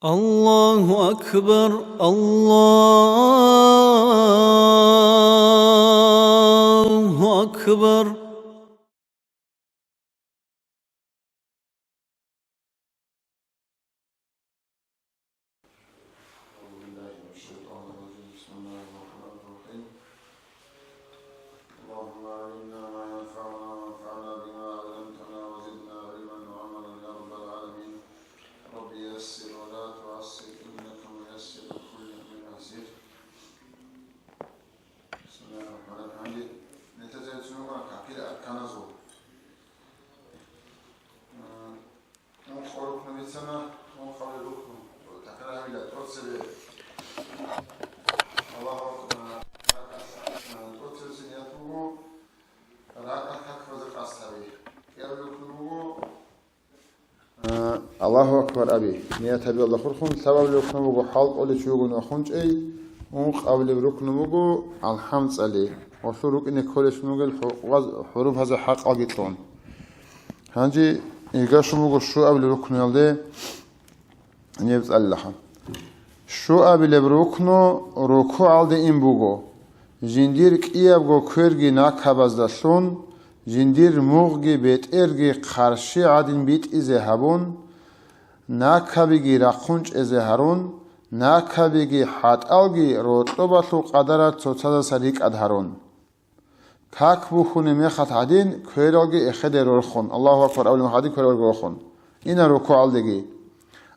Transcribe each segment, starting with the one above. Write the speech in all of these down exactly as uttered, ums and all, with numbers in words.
الله أكبر، الله أكبر. أعوذ بالله من الشيطان الرجيم. بسم الله الرحمن الرحيم. اللهم علمنا ما ينفعنا وانفعنا بما علمتنا وزدنا علما وعملا يا رب العالمين. رب يسر ولا تعسر إنك ميسر كل أمر عسير. بسم الله الرحمن الرحيم. Гьанже нилъеца гьечӀо какил арканазул. Ункъо рукну бицана, ункъабилеб рукну. Такрар гьабила, тӀоцебе. Аллагьу акбар, тӀоцебесеб ният буго, ракӀалъ как базе къасд гьаби. КӀиабилеб рукну буго, а, Аллагьу акбар аби, ният гьабиялда хурхун, лъабабилеб рукну буго хӀалкӀолев чи вугони вахун чӀей, ункъабилеб рукну буго алхӀам цӀали, гъолъул рукӀине кколелъун ругел хӀу-, хӀурубазул хӀакъалги кьун. Гьанже иргашун буго щуабилеб рукнуялде гьеб цӀалилаха. Щуабилеб рукну рукугӀалде ин буго, жиндир кӀиябго кверги накабаздалъун, жиндир мугъги бетӀерги хъарщи гӀадин битӀизе гьабун, накабиги рахъун чӀезе гьарун, накабиги хӀатӀалги рокьобалъул къадарал цоцазда рикӀкӀад гьарун. Как бухьунеб мехалъ гьадин, квералги эхеде рорхун, Аллагьу акбар абулеб мехалъ гьадин, квералги рорхун. Ина рукугӀалдеги,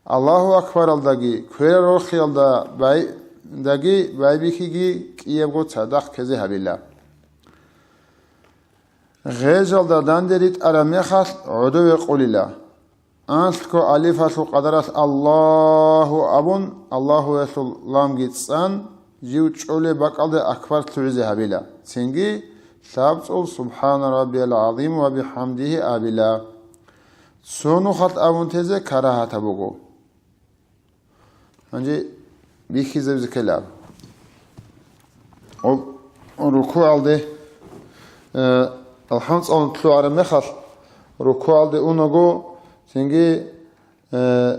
Аллагьу акбаралдаги, кверал рорхиялда бай-, даги байбихьиги кӀиябго цадахъ ккезе гьабила. Гъежалда данде ритӀараб мехалъ гӀодове къулила. Анлъго алифалъул къадаралъ «Аллагьу» абун, Аллагьуялъул ламги цӀан, жив чӀолеб бакӀалде акбар лъугӀизе гьабила. Цинги лъабцӀул «Субхана раббиял гӀазим ва бихӀамдигьи» абила. Цо нухалъ абун тезе карагьатаб буго. Гьанже бихьизабизе ккела. Гьоб рукугӀалде, э, алхӀам цӀалун лъугӀараб мехалъ, рукугӀалде унаго, цинги, э,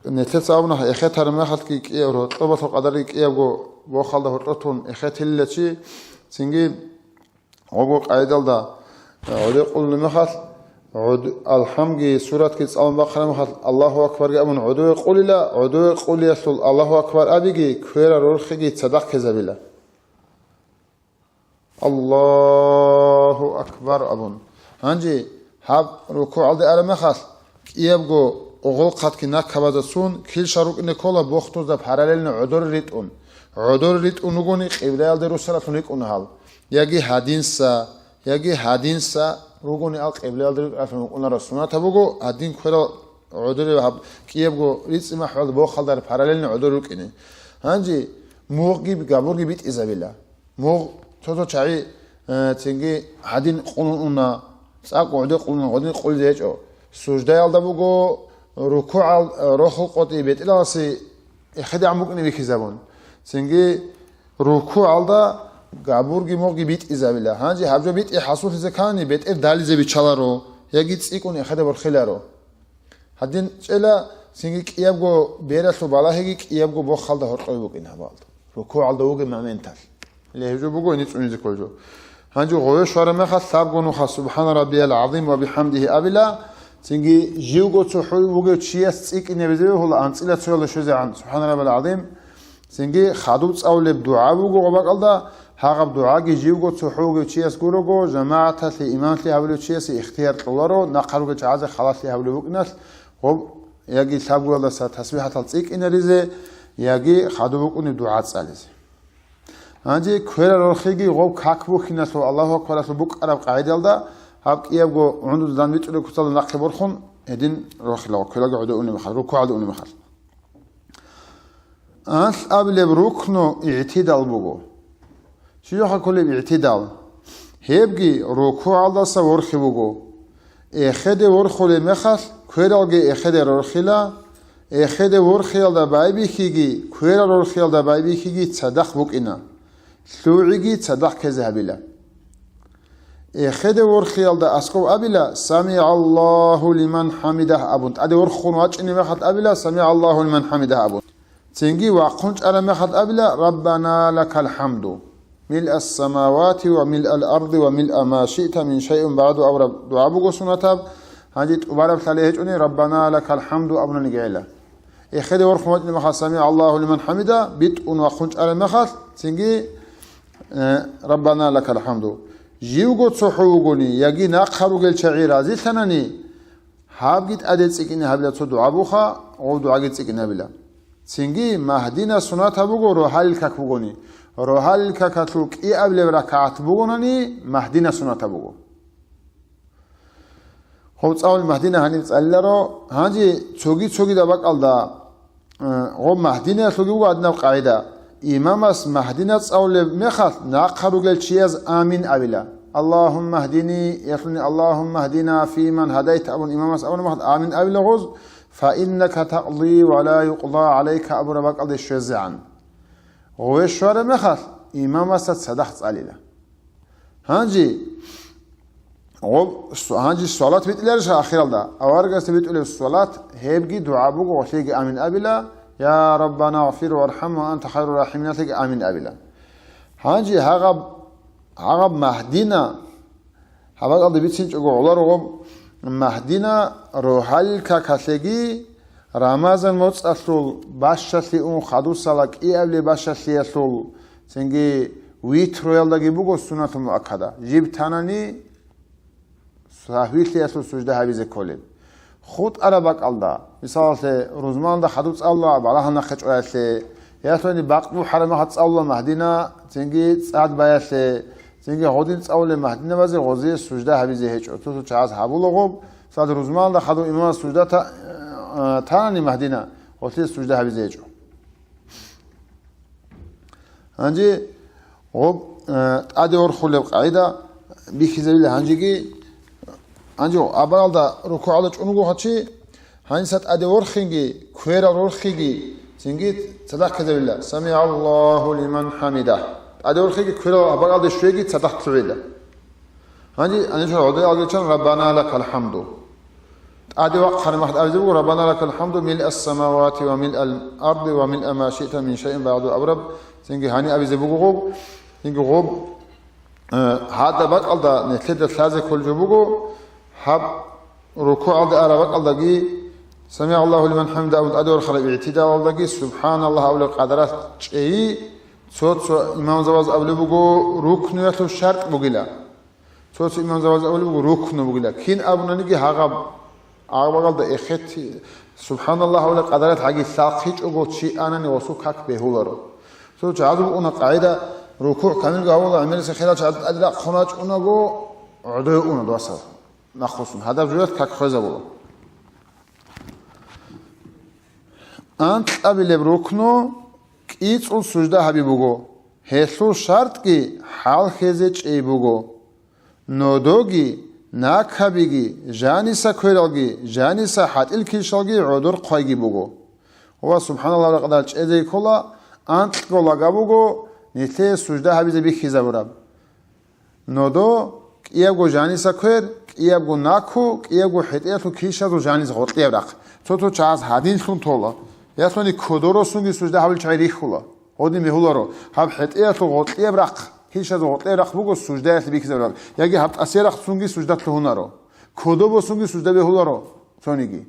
нилъеца абуна, эхетараб мехалъги кӀияб, гьоркьобалъул къадарги кӀиябго бохалда гьоркьотун эхетилила чи, цинги Гъобго къайдалда, э, гӀодове къулулеб мехалъ, гӀод-, алхӀамги, суратги цӀалун бахъараб мехалъ, Аллагьу акбарги абун гӀодове къулила, гӀодове къулиялъул Аллагьу акбар абиги, кверал рорхиги цадахъ ккезабила. Аллагьу акбар абун. Гьанже гьаб рукугӀалде араб мехалъ, кӀиябго гъолхъатги накабазда цун килщал рукӀине ккола бохтузда параллельно гӀодор ритӀун. ГӀодор ритӀун ругони, къиблаялде русаралъун рикӀкӀуна гьал. Яги гьадинса, яги гьадинса ругони, ал къиблаялде рукӀиналъун рукӀунараб суннатаб буго, гьадин кверал гӀодореб гьаб кӀиябго рицӀи махӀалда бохалда параллельно гӀодор рукӀине. Гьанже мугъги габурги битӀизабила. Мугъ цо-цо чагӀи, э, цинги гьадин къулун уна, цӀакъ гӀодор къулун, гьадин къулизе гьечӀо. Суждаялда буго, рукугӀал, э, рохул къотӀи бетӀераласе эхедегӀан букӀине бихьизабун. Цинги рукугӀалда габурги мугъги битӀизабила. Гьанже гьаб жо битӀи хӀасуллъизе ккани, бетӀер дализе биччаларо, яги цӀикӀкӀун эхеде борхиларо. Гьадин чӀела, цинги кӀиябго бералъул балагьиги кӀиябго бохалда гьоркьове букӀин гьабалда. РукугӀалда вугеб моменталъ. Ле, гьеб жо буго, гьениб цӀунизе кколеб жо. Гьанже гъове щвараб мехалъ лъабго нуха «Субхана раббиял гӀазим ва бихӀамдигьи» абила, цинги живго цохӀо вугев чияс цӀикӀкӀине бегьуларо, анцӀила цоялда щвезегӀан «Субхана раббиял гӀазим». Цинги хадуб цӀалулеб дугӀа буго гъоб бакӀалда, гьагъаб дугӀаги живго цохӀо вугев чияс гурого, жамагӀаталъе, имамлъи гьабулев чиясе ихтияр кьоларо, нахъа ругел чагӀазе халалъи гьабулеб букӀиналъ, гъоб яги лъабгоялдаса тасбихӀатал цӀикӀкӀинаризе, яги хадуб букӀунеб дугӀа цӀализе. Гьанже кверал рорхиги гъоб как бухьиналъул Аллагьу акбаралъул букӀараб къагӀидалда, гьаб кӀиябго гӀундуз данбитӀулеб куцалда нахъе борхун, гьедин рорхилаго, квералги гӀодове унеб мехалъ, рукугӀалде унеб мехалъ. Анлъабилеб рукну игӀтидал буго. Щиб жо кколеб игӀтидал? Гьебги рукугӀалдаса ворхи буго. Эхеде ворхулеб мехалъ, квералги эхеде рорхила, эхеде ворхиялда байбихьиги, кверал рорхиялда байбихьиги цадахъ букӀина. ЛъугӀиги цадахъ ккезе гьабила. Эхеде ворхиялда аскӀов абила, «СамигӀаллагьу лиман хӀамидагь» абун, тӀаде ворхун вачӀине мехалъ абила, «СамигӀаллагьу лиман хӀамидагь» абун. Цинги вахъун чӀараб мехалъ абила, «Раббана лакал хӀамду, милъас самавати ва милъал арди ва милъа ма шиъта мин шайин багӀду» абураб дугӀа буго сунатаб, гьанже тӀубараб лъалеб гьечӀони, «Раббана лакал хӀамду» абунаниги гӀела. Эхеде ворхун вачӀине мехалъ, «СамигӀаллагьу лиман хӀамида», битӀун вахъун чӀараб мехалъ, цинги, э, «Раббана лакал хӀамду». Живго цохӀо вугони, яги нахъа ругел чагӀи разилъанани, гьабги тӀаде цӀикӀкӀине гьабила цо дугӀа буха, гъов дугӀаги цӀикӀкӀине гьабила. Цинги Магьдина сунатаб буго рогьалил как бугони, рогьалил какалъул кӀиабилеб ракагӀат бугонани, Магьдина сунатаб буго. Гъоб цӀалулеб Магьдина гьаниб цӀалиларо, гьанже цоги-цогидаб бакӀалда, э, гъоб Магьдинаялъулги буго гьадинаб къагӀида. Имамас Магьдина цӀалулеб мехалъ нахъа ругел чияз амин абила. «Аллагьумма гьдини», ялъуни «Аллагьумма гьдина фиман гьадайт» абун имамас абуна мехалъ амин абила гъоз, «фа иннака такъди ва ла юкъда гӀалайка» абураб бакӀалде щвезегӀан. Гъове щвараб мехалъ имамасда цадахъ цӀалила. Гьанже, гъоб-, су-, гьанже свалат битӀиларищ ахиралда? Аварагасда битӀулеб свалат, гьебги дугӀа буго, гъолъиеги амин абила, «Я Раббана гъфир вархӀам ва анта хайру рахӀимин» ялъиги амин абила. Гьанже гьагъаб, гьагъаб Магьдина, гьаб бакӀалда бицинчӀого гӀоларо гъоб Магьдина рогьалил какалъеги, Рамазан моцӀалъул бащалъи ун хадусала кӀиабилеб бащалъиялъул, цинги витруялдаги буго суннатул муаккада, жиб танани сагьвилъиялъул сужда гьабизе кколеб. ХутӀараб бакӀалда, мисалалъе, рузманалда хадуб цӀалула балагьал нахъе чӀваялъе, ялъуни бакъ бухӀараб мехалъ цӀалула Магьдина, цинги цӀад баялъе, цинги гъодин цӀалулеб Магьдинабазе гъозие сужда гьабизе гьечӀо. Цо-цо чагӀаз гьабула гъоб, цӀад рузманалда хадуб имамас сужда та-, э, танани Магьдина, гъолъие сужда гьабизе гьечӀо. Гьанже гъоб, э, тӀаде орхулеб къагӀида бихьизабила гьанжеги. Гьанже абаралда рукугӀалда чӀун вуго гьачи, гьаниса тӀаде орхинги, кверал рорхиги, цинги цадахъ ккезабила, «СамигӀаллагьу лиман хӀамида». ТӀаде орхиги, кверал абаралде щвеги цадахъ лъугӀила. Гьанже аничал гӀодой алгичан, «Раббана лакал хӀамду». ТӀаде вахъ гьаримахъ абизе буго, «Раббана лакал хӀамду милъас самавати ва милъал арди ва милъа ма шиъта мин шайин багӀду» абураб, цинги гьани абизе буго гъоб, цинги гъоб, э, гьадаб бакӀалда нилъеда лъазе кколеб жо буго, гьаб рукугӀалде араб бакӀалдаги, «СамигӀаллагьу лиман хӀамида» абун тӀаде вархараб игӀтидалалдаги, «СубхӀаналлагь» абулеб къадаралъ чӀей, цо-цо имамзабаз абулеб буго, рукнуялъул шартӀ бугила. Цо-цо имамзабаз абулеб буго, рукну бугила. Кин абунаниги гьагъаб, гьагъаб бакӀалда эхет, «СубхӀаналлагь» абулеб къадаралъ гьаги лъалхъичӀого чи анани гъосул как бегьуларо. Цо чагӀазул уна къагӀида, рукугӀ камилго гьавула, гӀемерисеб хирал чагӀаз тӀаде рахъун вачӀунаго, гӀодое уна досал нахъвуссун. Гьадаб жоялъ как хвезабула. Анкьабилеб рукну кӀицӀул сужда гьаби буго. Гьелъул шартӀги хӀалхьезе чӀей буго. Нодоги, накабиги, жаниса квералги, жаниса хӀатӀил килщалги гӀодор хъвайги буго. Ва, субхӀаналлагь, ракъадал чӀезе ккола, анкьго лага буго, нилъее сужда гьабизе бихьизабураб. Нодо, кӀиябго жаниса квер, кӀиябго наку, кӀиябго хӀетӀеялъул килщазул жаниса гъоркьияб рахъ. Цо-цо чагӀаз гьадинлъун тола. Ялъуни кодоросунги сужда гьабулел чагӀи рихьула. Гьодин бегьуларо, гьаб хӀетӀеялъул гъоркьияб рахъ, килщазул гъоркьияб рахъ буго суждаялъе бихьизабураб, яги гьаб тӀасияб рахъцунги сужда лъугьунаро, кодобосунги сужда бегьуларо цониги.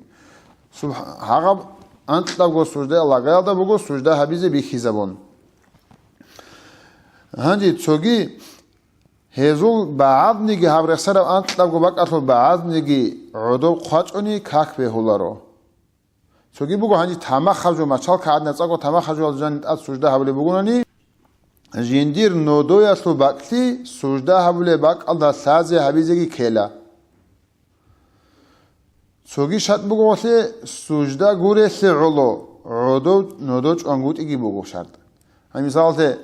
Суб-, гьагъаб анкьабго сужда лагаялда буго сужда гьабизе бихьизабун. Гьанже цоги гьезул багӀазниги, гьаб рехсараб анкьабго бакӀалъул багӀазниги гӀодоб хъвачӀони как бегьуларо. Цоги буго гьанже тамахаб жо, мачалка гӀадин цӀакъго тамахаб жоялда жаниб тӀад сужда гьабулеб бугонани, жиндир нодоялъул бакӀлъи сужда гьабулеб бакӀалда лъазе гьабизеги ккела. Цоги шартӀ буго гъолъе, сужда гурелъе гӀоло гӀодов нодо чӀвангутӀиги буго шартӀ. Гьаниб мисалалъе,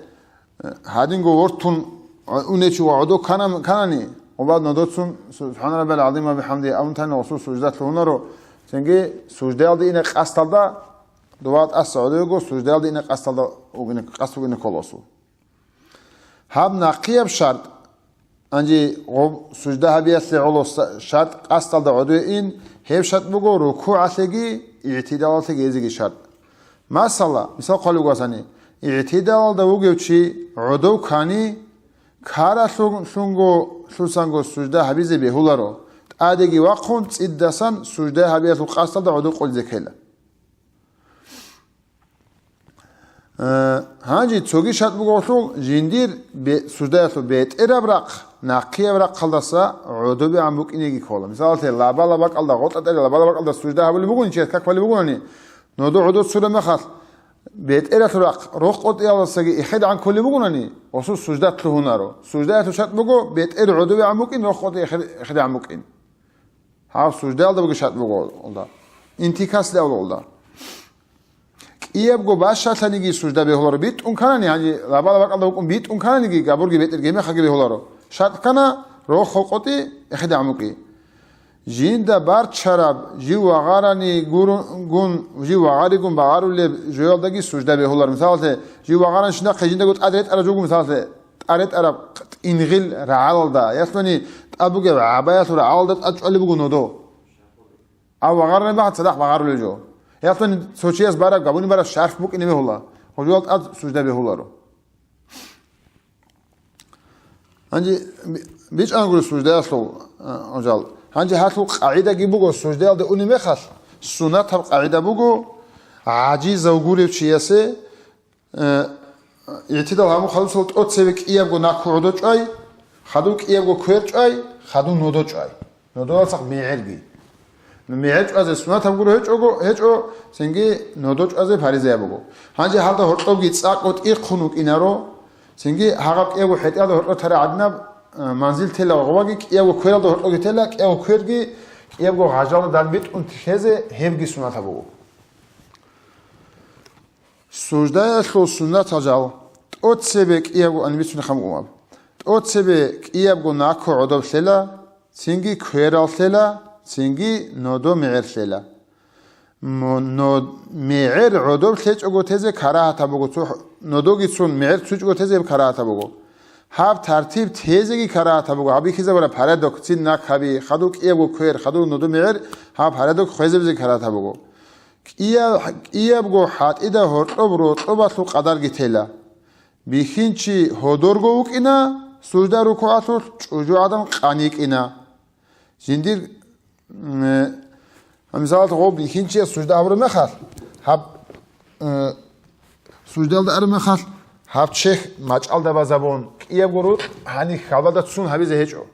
э, гьадинго вортун унечи ва гӀодо ккана-, кканани, гъубал нодоцун «СубхӀана раббиял гӀазим ва бихӀамди» абун тани гъосул сужда лъугьунаро, цинги суждаялда ине къасдалда, дова тӀаса гӀодо йиго, суждаялда ине къасдалда угине, къасд бугине ккола гъосул. Гьаб нахъияб шартӀ, Гьанже гъоб сужда гьабиялъе гӀоло са-, шартӀ къасдалда гӀодове ин, гьеб шартӀ буго рукугӀалъеги игӀтидалалъеги гьезеги шартӀ. Масала, мисал хъвалеб буго гьасани, игӀтидалалда вугев чи гӀодов ккани, ккаралъун-, лъунго-, лъусанго сужда гьабизе бегьуларо, тӀадеги вахъун цӀидасан сужда гьабиялъул къасдалда гӀодов къулизе ккела. Э, гьанже цоги шартӀ буго гъолъул, жиндир бе-, суждаялъул бетӀераб рахъ, нахъияб рахъалдаса гӀодобегӀан букӀинеги ккола. Мисалалъе, лабала бакӀалда, гъотӀа тӀаде лабала бакӀалда сужда гьабулеб бугони, чияс как балеб бугони, нодо гӀодо цураб мехалъ, бетӀералъул рахъ рохъ къотӀиялдасаги эхедегӀан кколеб бугони, гъосул сужда лъугьунаро. Суждаялъул шартӀ буго, бетӀер гӀодобегӀан букӀин, рохъ къотӀи эхед-, эхедегӀан букӀин. Гьаб суждаялда буго шартӀ буго гьелда. Интикаслъи абула гьелда. КӀиябго бащалъаниги сужда бегьуларо битӀун кканани, гьанже лабала бакӀалда вукӀун битӀун ккананиги, габурги бетӀер гьебмехалги бегьуларо. ШартӀ ккана, рохъ къотӀи, эхедегӀан букӀи. Жинда барччараб, жив вагъарани гурун-, гун, жив вагъаригун багъарулеб жоялдаги сужда бегьуларо. Мисалалъе, жив вагъаран шинахъе жиндаго тӀад ретӀараб жо буго, мисалалъе, тӀад ретӀараб тӀингил рагӀалалда, ясмани тӀад бугеб гӀабаялъул рагӀалалда тӀад чӀвалеб буго нодо. Ав вагъарани багьа цадахъ багъарулев жо. Ясмани цо чияс бараб, габуни бараб шарф букӀине бегьула, гъожуял тӀад сужда бегьуларо. Гьанже би-, бичӀчӀана гури суждаялъул, а, гъожал. Гьанже гьалъул къагӀидаги буго, суждаялде унеб мехалъ, суннатаб къагӀида буго, гӀажизав гурев чиясе, Э, игӀтидал гьабун хадусал тӀоцебе кӀиябго накку гӀодо чӀвай, хадув кӀиябго квер чӀвай, хадув нодо чӀвай. Нодоялдаса мегӀерги. МегӀер чӀвазе суннатаб гуро гьечӀого, гьечӀо, цинги нодо чӀвазе паризаяб буго. Гьанже гьалда гьоркьобги цӀакъ тӀихъун вукӀинаро, цинги гьагъаб кӀиябго хӀетӀеялда гьоркьоб тарагӀадинаб, э, манзил тела гъобаги, кӀиябго квералда гьоркьобги тела, кӀиябго кверги, кӀиябго гъажалда данбитӀун лъезе, гьебги суннатаб буго. Суждаялъул суннатал жал, тӀоцебе кӀиябго, ан бицунеб хъамгъумаб, тӀоцебе кӀиябго накку гӀодоб лъела, цинги кверал лъела, цинги нодо мегӀер лъела. Мо-, но-, мегӀер гӀодоб лъечӀого тезе карагьатаб буго, цо хӀ-, нодоги цун мегӀер цучӀого тезе гьеб карагьатаб буго. Гьаб тартиб тезеги карагьатаб буго, гьаб бихьизабураб порядок, цин нак гьаби, хадув кӀиябго квер, хадув нодо мегӀер, гьаб порядок хвезабизе карагьатаб буго. КӀия-, кӀиябго хӀатӀида гьоркьоб рокьобалъул къадарги тела. Бихьинчи гьодорго вукӀина, сужда-рукугӀалъулъ чӀужугӀадан къан йикӀина. Жиндир, м, э, мисалалъе, гъоб бихьинчияс сужда гьабураб мехалъ, гьаб, э, суждалда араб мехалъ, гьаб чехь мачӀалда базабун, кӀиябго рукъ гьаниб хьалбалда цун гьабизе гьечӀо.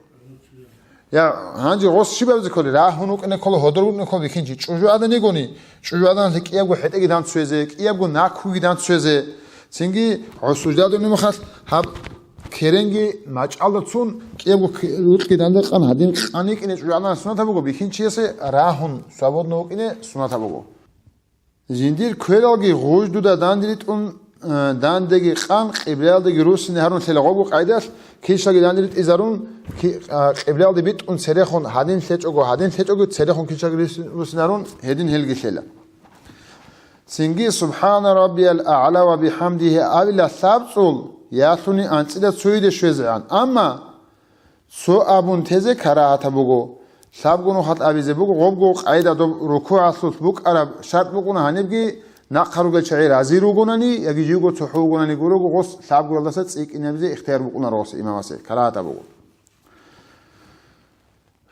Я, гьанже гъос щиб абизе кколеб? Рагьун вукӀине ккола, гьодор вукӀине ккола бихьинчи. ЧӀужугӀадан йигони, чӀужугӀаданалъе кӀиябго хӀетӀеги данцуезе, кӀиябго наккуги данцуезе. Цинги гъос суждалда унеб мехалъ, гьаб керенги мачӀалда цун, кӀиябго к-, рукъги дандекъан гьадин къан йикӀине чӀужугӀадан суннатаб буго, бихьинчиясе рагьун, свободно вукӀине суннатаб буго. Жиндир квералги гъуждуда данде ритӀун, э, дандеги къан, къиблаялдеги руссине гьарун лъела гъобго къайдалъ, килщалги данде ритӀизарун, ки-, а, къиблаялде битӀун церехун гьадин лъечӀого, гьадин лъечӀого церехун килщалги рус-, руссине гьарун, гьедин гьелги лъела. Цинги «Субхана раббиял а'ла ва бихӀамдигьи» абила лъабцӀул, ялъуни анцӀила цояде щвезегӀан. Амма цо абун тезе карагьатаб буго. Лъабго нухалъ абизе буго, гъобго къайда доб рукугӀалъулъ букӀараб шартӀ букӀуна, гьанибги нахъа ругел чагӀи рази ругонани яги живго цохӀо вугонани гурого, гъос лъабгоялдаса цӀикӀкӀинабизе ихтияр букӀунаро гъос имамасе, карагьатаб буго.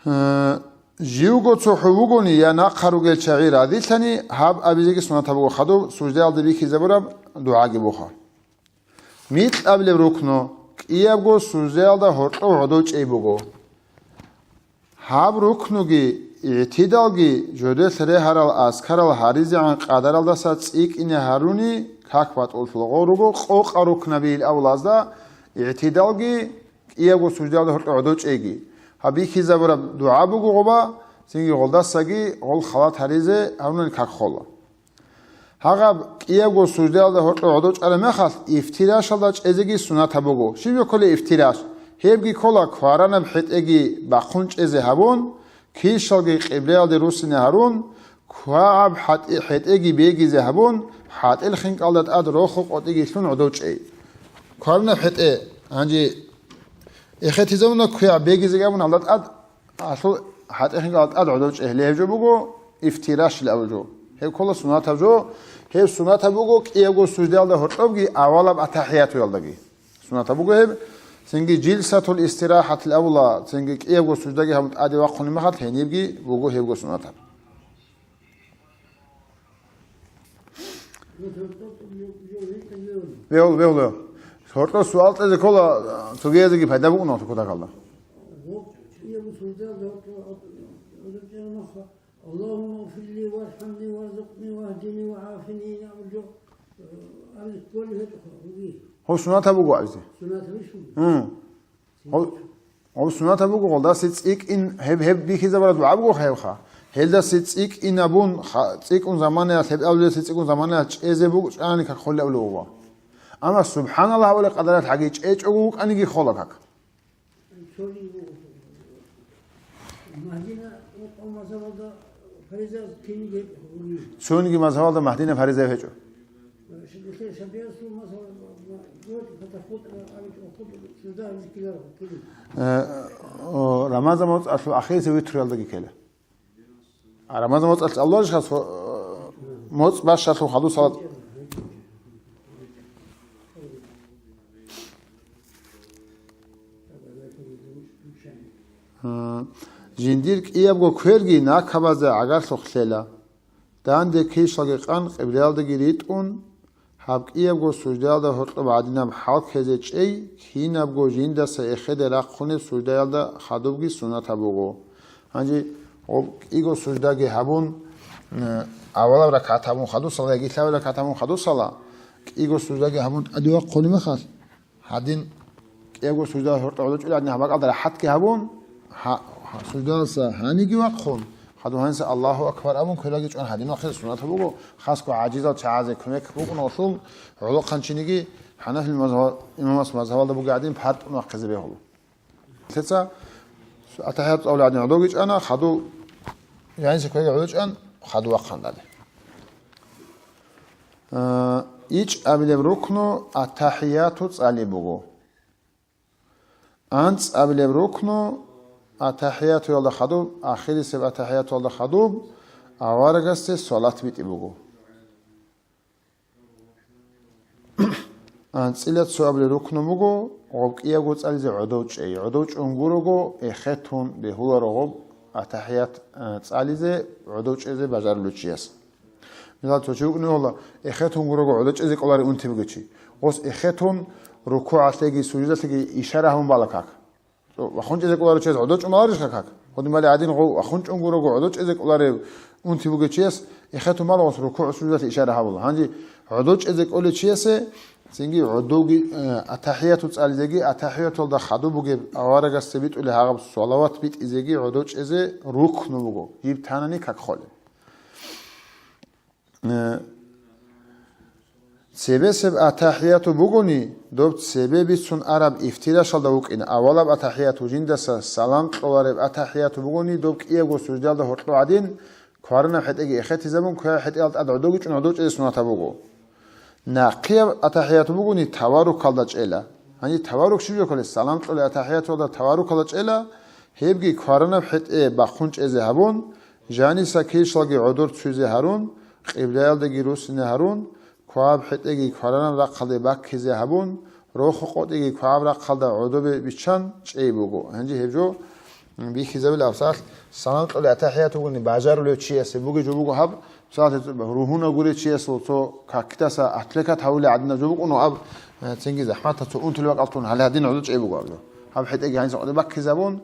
Э, живго цохӀо вугони я нахъа ругел чагӀи разилъани, гьаб абизеги суннатаб буго, хадуб суждаялда бихьизабураб дугӀаги буха. Микьабилеб рукну кӀиябго суждаялда гьоркьов гӀодов чӀей буго. Гьаб рукнуги, игӀтидалги жодел регьарал азкарал гьаризегӀан къадаралдаса цӀикӀкӀине гьаруни как батӀуллъулгъо руго, къокъа рукнабиил авлазда игӀтидалги кӀиябго суждаялда гьоркьов гӀодов чӀейги. Гьаб бихьизабураб дугӀа буго гъоба, цинги гъолдасаги гъол халат гьаризе гьарунани как хола. Гьагъаб кӀиябго суждаялда гьоркьов гӀодов чӀараб мехалъ, ифтирашалда чӀезеги суннатаб буго. Щиб кколеб ифтираш? Гьебги ккола кваранаб хӀетӀеги бахъун чӀезе гьабун, килщалги къиблаялде руссине гьарун, квагӀаб хӀатӀи-, хӀетӀеги бегизе гьабун, хӀатӀил хинкӀалда тӀад роху къотӀиги лъун гӀодов чӀей. Кваранаб хӀетӀе, гьанже Эхетизавуна квегӀ бегизеги абун, гьалда тӀад, гьалъул хӀатӀехъинги гьалда тӀад гӀодов чӀегьле гьеб жо буго, ифтирашил абу жо. Гьеб ккола сунатаб жо, гьеб сунатаб буго кӀиябго суждаялда гьоркьобги авалаб атахӀиятуялдаги. Сунатаб буго гьеб, цинги жилсатул истирахӀатил авла, цинги кӀиябго суждаги гьабун тӀаде вахъуни махалъ гьенибги буго гьебго сунатаб. Вегьул, вегьул, вегьул. Гьоркьор суал кьезе ккола, цогиязеги пайда букӀуна кутакалда. اللهم اغفر لي وارحمني وارزقني واهدني وعافني. Гьо, сунатаб буго абизе. Гьу. Гьоб, гьоб сунатаб буго, гьолдасе цӀикӀкӀин гьеб, гьеб бихьизабараб дугӀа буго гьебха. Гьелдасе цӀикӀкӀин абун, ха-, цӀикӀкӀун заманаялъ, гьеб абулесе цӀикӀкӀун заманаялъ чӀезе буго, чӀани как холев абулев вуго. Амма субхӀаналлагь абулеб къадаралъ гьаги чӀечӀого вукӀаниги хола как. Магьдина, Магьдина мазгьабалда фариза киниги гьечӀо. Цониги мазгьабалда Магьдина фариза гьечӀо. Шабиасул мазгьаб, Э, о, Рамазан моцӀалъул ахирисеб витруялдаги ккела. А Рамазан моцӀалъ Аллагьас хас, о, моцӀ бащалъул хадусала. Э, жиндир кӀиябго кверги накабазе гӀагарлъухълъела. Данде килщалги къан къиблаялдаги ритӀун, гьаб кӀиябго суждаялда гьоркьоб гӀадинаб хӀалкезе чӀей, кинабго жиндаса эхеде рахъунеб суждаялда хадубги сунатаб буго. Гьанже гьоб кӀиго суждаги гьабун, э, авалаб ракагӀат гьабун хадусала яги лъабаб ракагӀат гьабун хадусала, кӀиго суждаги гьабун тӀаде вахъуни мехалъ, гьадин кӀиябго сужда гьоркьор гӀодов чӀулел гӀадин гьаб бакӀалда рахӀатги гьабун, гьа-, гьа-, суждаялдаса гьаниги вахъун, хадуб гьаниса Аллагьу акбар абун кверги чӀван гьадин вахъизе сунатаб буго, хасго гӀажизал чагӀазе кумек букӀуналъул гӀолохъанчиниги хӀанафил мазгьаб-, имамас мазгьабалда бугеб гӀадин партун вахъизе бегьула. Лъеца атахӀият цӀалулел гӀадин гӀодовги чӀана, хадуб гьаниса кверги гӀодов чӀан, хадуб вахъан тӀаде. Э, ичӀабилеб рукну атахӀияту цӀали буго. АнцӀабилеб рукну атахӀиятуялда хадуб, ахирисеб атахӀиятуялда хадуб, аварагасде салат битӀи буго. АнцӀила цоабилеб рукну буго, гъоб кӀиябго цӀализе гӀодов чӀей. ГӀодов чӀун гурого, эхетун бегьуларо гъоб атахӀият, э, цӀализе, гӀодов чӀезе бажарулев чияс. Мисал, цо чи вукӀине гьола, эхетун гурого гӀодов чӀезе кӀоларев унти бугев чи. Гъос эхетун рукугӀалъеги сужудалъеги ишара гьабун бала как. Цо вахун чӀезе кӀоларев чияс гӀодов чӀун баларищха как? Гьудин бали гӀадин гъов вахун чӀун гурого гӀодов чӀезе кӀоларев унти бугев чияс эхетун бала гъос рукугӀ сужудалъе ишара гьабула. Гьанже гӀодов чӀезе кӀолев чиясе цинги гӀодовги, э, атахӀияту цӀализеги, атахӀиятулда хадуб бугеб аварагасде битӀулеб гьагъаб салават битӀизеги гӀодов чӀезе рукну буго, жиб танани как холеб. Э, цебесеб атахӀияту бугони, доб цебе бицун араб ифтирашалда вукӀина, авалаб атахӀияту жиндаса салам кьолареб атахӀияту бугони, доб кӀиябго суждаялда гьоркьоб гӀадин, кваранаб хӀетӀеги эхетизабун, квегӀаб хӀетӀеялда тӀад гӀодовги чӀун гӀодов чӀезе сунатаб буго. Нахъияб атахӀияту бугони, таваррукалда чӀела. Гьанже таваррук щиб жо кколеб? Салам кьолеб атахӀиятуялда таваррукалда чӀела, гьебги кваранаб хӀетӀе бахъун чӀезе гьабун, жаниса килщалги гӀодор цуьзе гьарун, къиблаялдаги руссине гьарун, кваб хӀетӀеги кваранаб рахъалде баккизе гьабун, роху къотӀиги кваб рахъалда гӀодобе биччан чӀей буго. Гьанже гьеб жо бихьизабила абсалъ, салам кьолеб атахӀият бугони бажарулев чиясе бугеб жо буго гьаб, мисалалъе, ругьуна гурев чиясул цо какдаса атлакат гьавулел гӀадинаб жо букӀун аб, э, цинги захӀматалъ цо унтулеб бакӀалдун гьале гьадин гӀодов чӀей буго аб жо. Гьаб хӀетӀеги гьанже къотӀи баккизабун,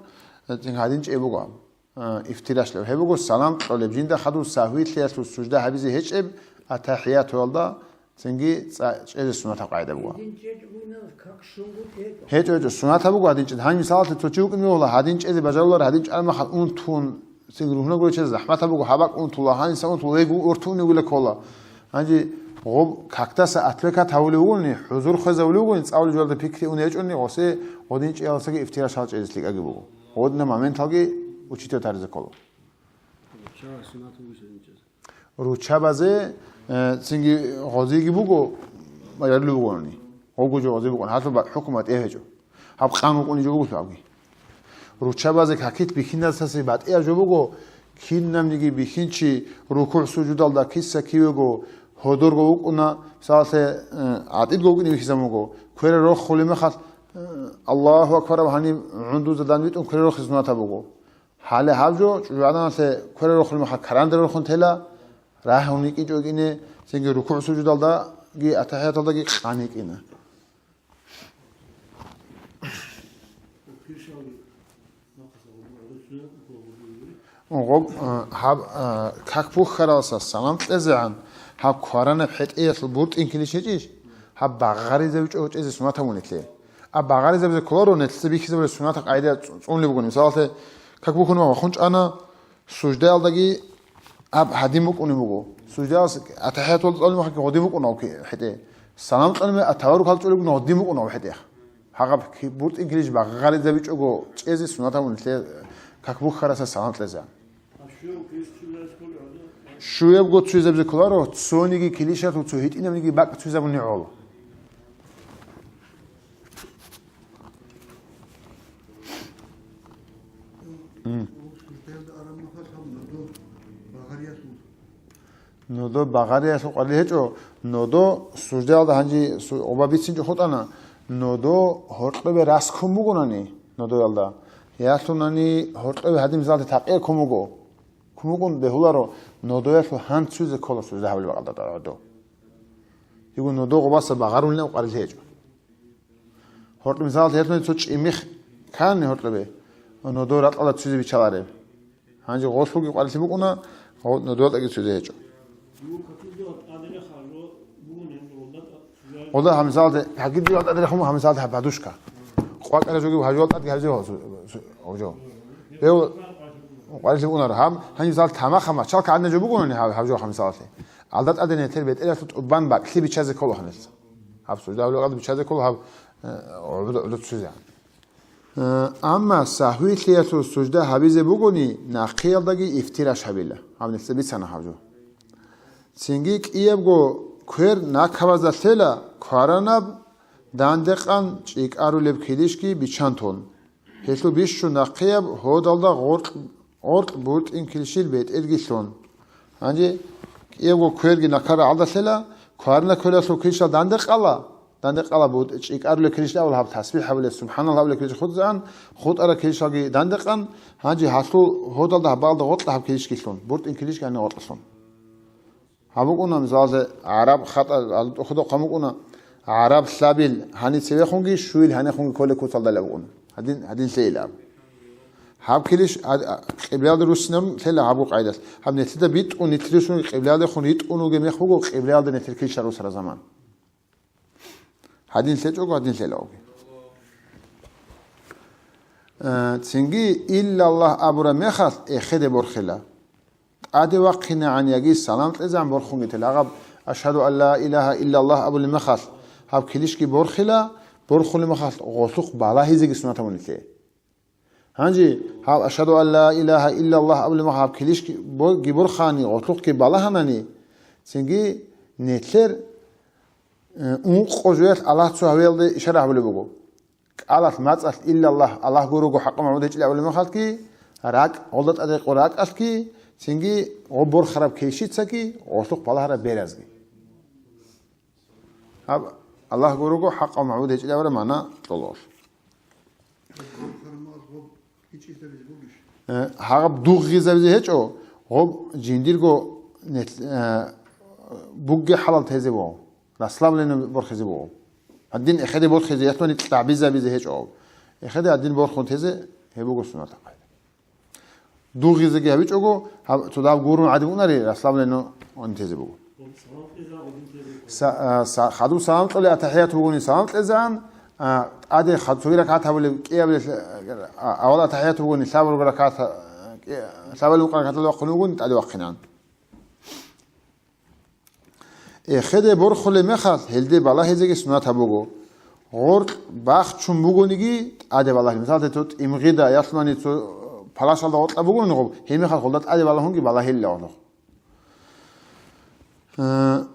э, цинги гьадин чӀей буго аб. Э, ифтираш леб. Гьеб буго салам кьолеб, жинда хадуб сагьвилъиялъул сужда гьабизе гьечӀеб атахӀиятуялда, цинги цӀа-, чӀезе сунатаб къагӀида буго. Гьедин чӀечӀ бугин как шунгу тӀе. ГьечӀо, гьечӀо, сунатаб буго гьадин чӀезе. Гьанже мисалалъе цо чи вукӀине гьола, гьадин чӀезе бажарулар, гьадин чӀармахал унтун, цинги ругьуна гурев чияс захӀматаб буго, гьаб бакӀ унтула, гьаниса унтула, вегу ортуни вугила ккола. Гьанже гъоб какдаса атлакат гьавулев вугони, хӀузур хвезавулев вугони, цӀалулел жоялда пикри уней гьечӀони, гъосе гьодин чӀеялдасаги ифтирашал чӀезелъикӀаги буго. Гьодинаб моменталги учитель тарзе ккола. Ча сунат вугищ гьадин чӀезе? Руччабазе, э, цинги гъозиги буго, ярулеб бугони. Гъогу жо гъози букӀун, гьалъул ба-, хӀукму батӀи гьечӀо. Гьаб къан вукӀуней жо буго абги. Руччабазе какит бихьиназдасе батӀияб жо буго, кинабниги бихьинчи рукугӀ-сужудалда киса-кивего гьодорго вукӀуна, мисалалъе, э, гӀатӀидго вукӀине бихьизабун буго, квере рохулеб мехалъ, э, Аллагьу акбар аб гьаниб гӀундузда данбитӀун квере рохизе сунатаб буго. Гьале гьаб жо чӀужугӀаданалъе квере рохулеб мехалъ каранде рохун тела, рагьун йикӀинчӀо йикӀине, цинги рукугӀ-сужудалдаги атахӀияталдаги къан йикӀина. Гъоб, а, гьаб, а, как бухьаралдаса салам кьезегӀан, гьаб кваранаб хӀетӀеялъул буртӀин килищ гьечӀищ? Гьаб багъаризабичӀого чӀезе сунат гьабун нилъее. А багъаризабизе кколаро нилъеца бихьизабулеб сунатал къайдая цӀ-, цӀунулеб бугони. Мисалалъе, как бухьун ва хун чӀана, суждаялдаги аб гьадин букӀунеб буго. Суждаялъ атахӀиятул цӀалулеб мехалъги гъодин букӀуна аб хӀетӀе. Салам кьаниб а таваррукал цӀулеб бугони гъодин букӀуна аб хӀетӀе. Гьагъаб ки-, буртӀин килищ багъаризабичӀого чӀезе сунат гьабун нилъее как бухьараса салам кьеза. Щуябго цуйзабизе кколаро, цониги килищалъул цо гьитӀинабниги бакӀ цуйзабуни гӀоло. М. Нодо багъариялъул къварили гьечӀо, нодо суждаялда гьанже су-, оба бицинчӀо хутӀана, нодо гьоркьобе рас ккун бугонани, нодоялда, ялъунани гьоркьобе гьадин мисалалъе такъия ккун буго, ккун бугун бегьуларо, нодоялъул гьан цуйзе ккола сужда гьабулеб бакӀалда гӀодо. Дигун нодо гъобаса багъарулин аб къварили гьечӀо. Гьоркьоб мисалалъе гьелъул цо чӀимих ккани гьоркьобе, нодо ракьалда цуйзе биччалареб. Гьанже гъолъулги къварилъи букӀуна, гъо-, нодо ракьалдаги цуйзе гьечӀо. Гъолда гьаб мисалалъе, гьагидуялда рехун гьаб мисалалъе гьаб подушка. КъвакӀара жогиб гьаб жо тӀадги гьабизе гьав су-, су-, гьав жо. Гьев къварилъи букӀунаро. Гьаб, гьанже мисалалъе тамахаб мачалка гӀадина жо бугони гьаб, гьаб жо гьаб мисалалъе. Алда тӀаде нилъер бетӀералъул тӀубан бакӀлъи биччазе ккола гьанилъ. Гьаб сужда гьабулеб бакӀалда биччазе ккола гьаб, э, гӀуду-, гӀуду цуйзе. Э, амма сагьвилъиялъул сужда гьабизе бугони, нахъиялдаги ифтираш гьабила. Гьаб нилъеца бицана гьаб жо. Цинги кӀиябго квер накабазда лъела, кваранаб дандекъан чӀикӀарулеб килищги биччан тун. Гьелъул бищун нахъияб гьодалда гъоркь, гъоркь буртӀин килщил бетӀерги лъун. Гьанже кӀиябго кверги накара гӀалдалъела, кварна квералъул килщал данде къала, данде къала буд-, чӀикӀарулеб килщал авал гьаб тасбихӀ гьабулеб, субхӀаналлагь абулеб килщал хутӀзаан, хутӀараб килщалги данде къан, гьанже гьалъул гьодалда гьабалда гъоркьа гьаб килищги лъун, буртӀин килищги гьаниб гъоркьа лъун. Гьаб букӀуна, мисалалъе, гӀараб хатӀа, гьал тӀухьдухъ гьаб букӀуна, гӀараб лъабил гьаниб цевехунги, щуил гьанихунги кколеб куцалда леб букӀуна. Гьадин, гьадин лъейила аб. Гьаб килищ, а, а, къиблаялде руссинарун лъела гьабго къайдалъ. Гьаб нилъеда битӀун, нилъ руссун къиблаялдехун ритӀун вугеб мех буго, къиблаялда нилъер килищал руссараб заман. Гьадин лъечӀого, гьадин лъела уги. Э, цинги «Иллаллагь» абураб мехалъ эхеде борхила. ТӀаде вахъинегӀан яги салам кьезегӀан борхунги тела. Гьаб «Ашгьаду ан ла илагьа иллаллагь» абулеб мехалъ, гьаб килищги борхила, борхулеб мехалъ гъолъухъ балагьизеги сунат гьабун нилъее. Гьанже гьаб «Ашгьаду ан ла илагьа иллаллагь» абулеб мехалъ гьаб килищги бо-, ги борхани, гъолъухъги балагьанани, цинги нилъер, э, ункъо жоялъ Аллагь цо гьавиялде ишара гьабулеб буго. КӀалалъ, мацӀалъ «Иллаллагь», Аллагь гурого хӀакъаб магӀбуд гьечӀилан абулеб мехалъги, ракӀ, гъолда тӀаде къо ракӀалъги, цинги гъоб борхараб килищицаги, гъолъухъ балагьараб беразги. Гьаб Аллагь гурого хӀакъаб магӀбуд гьечӀилан абураб магӀна кьола. Э, гьаб дугъизабизе гьечӀо, гъоб жиндирго нет-, э, бугеб хӀалал тезе буго, расслабленно борхизе буго. Гьадин эхеде борхизе, яхълъуни кьабизабизе гьечӀо. Эхеде гьадин борхун тезе, гьеб буго суннатаб къайда. Дугъизеги гьабичӀого, гьаб-, цо дагь гурун гӀадин унари, расслабленно гьадин тезе буго. Са-, а, са-, хадуб салам кьоли, атахӀият бугони салам кьезегӀан, а, тӀаде хад-, цоги ракагӀат гьабулеб, кӀиабилеб, а, авал атахӀият бугони, лъабабилеб ракагӀат, а, кӀи-, лъабабилеб ракагӀаталда вахъун вугони, тӀаде вахъинан. Эхеде борхулеб мехалъ, гьелде балагьизеги суннат гьабуго. Гъоркь бахчун бугониги, тӀаде балагье. Мисалалъе, цо тӀимгъида, яхълъуни цо паласалда гъоркьа бугони гъоб, гьеб мехалъ гъолда тӀаде балагьунги балагьила гъолъухъ. Э,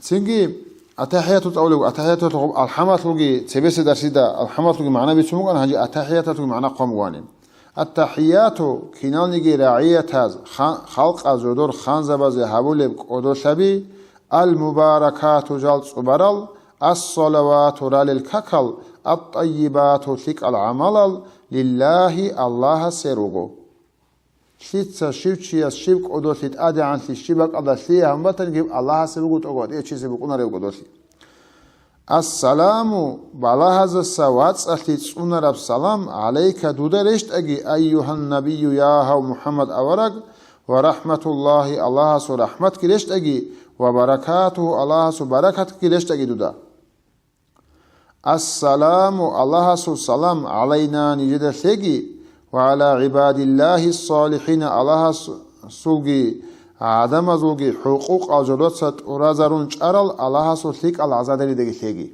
цинги, АтахӀияту цӀалулев, атахӀиятулъ гъуб алхӀаматлъуги цебесеб дарсида алхӀаматлъуги магӀна бицун букӀана, гьанже атахӀиятатлъуги магӀна хъван бугани. АттахӀияту, киналниги рагӀиятаз, ха-, халкъа жодор ханзабазе гьабулеб кӀодолъаби, ал-мубаракату жал цӀубарал, ас-салавату ралел какал, ат-тӀайибату лъикӀал гӀамалал, лиллагьи Аллагьасе руго. Лъица щив чияс щиб кӀодолъи тӀадегӀанлъи щиб бакӀалда лъие гьабун батани, гьеб Аллагьасе буго тӀокӀ ва тӀечизе букӀунареб кӀодолъи. Ассаламу, балагьазаса вацӀцӀалъи цӀунараб салам, гӀалайка, дуда рещтӀаги, айюгьан набию, я гьав МухӀаммад авараг, ва рахӀматуллагьи, Аллагьасул рахӀматги рещтӀаги, ва баракатугьу, Аллагьасул баракатги рещтӀаги дуда. Ассаламу, Аллагьасул салам, гӀалайна, нижеда лъеги, ва гӀала гӀибадиллагьи ссалихӀина, Аллагьасулги гӀадамазулги хӀукъукъал жодоца тӀуразарун чӀарал Аллагьасул лъикӀал гӀазадеридаги лъеги.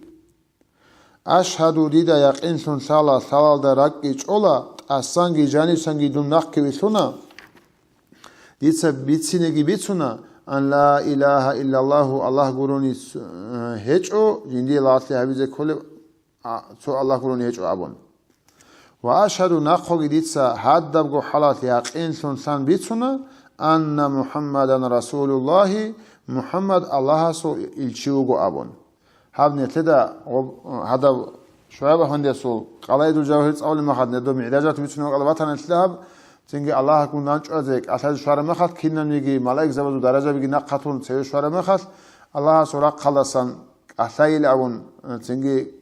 Ашгьаду, дида якъинлъун лъала, лъалалда ракӀги чӀола, тӀасанги жанибсанги дун нахъги вилълъуна. Дица бицинеги бицуна, ан ла илагьа иллаллагьу, Аллагь гурони, э, гьечӀо, жиндие лагълъи гьабизе кколеб, а, цо Аллагь гурони гьечӀо абун. Ва ашгьаду, нахъоги дица гьадабго хӀалалъ якъинлъун лъан бицуна, анна МухӀаммадан расулуллагьи, МухӀаммад Аллагьасул илчи вуго абун. Гьаб нилъеда гъоб-, гьадаб ШугӀайб афандиясул Къалаидул Жавгьир цӀалулеб махалъ, нилъеда МигӀражалъ бицунеб бакӀалда батана нилъеда гьаб, цинги Аллагьгун нанчӀвазе кӀалъазе щвараб махалъ, кинабниги малаикзабазул даражабиги нахъалъун цеве щвараб махалъ, Аллагьасул рахъалдасан кӀалъайилан абун, цинги,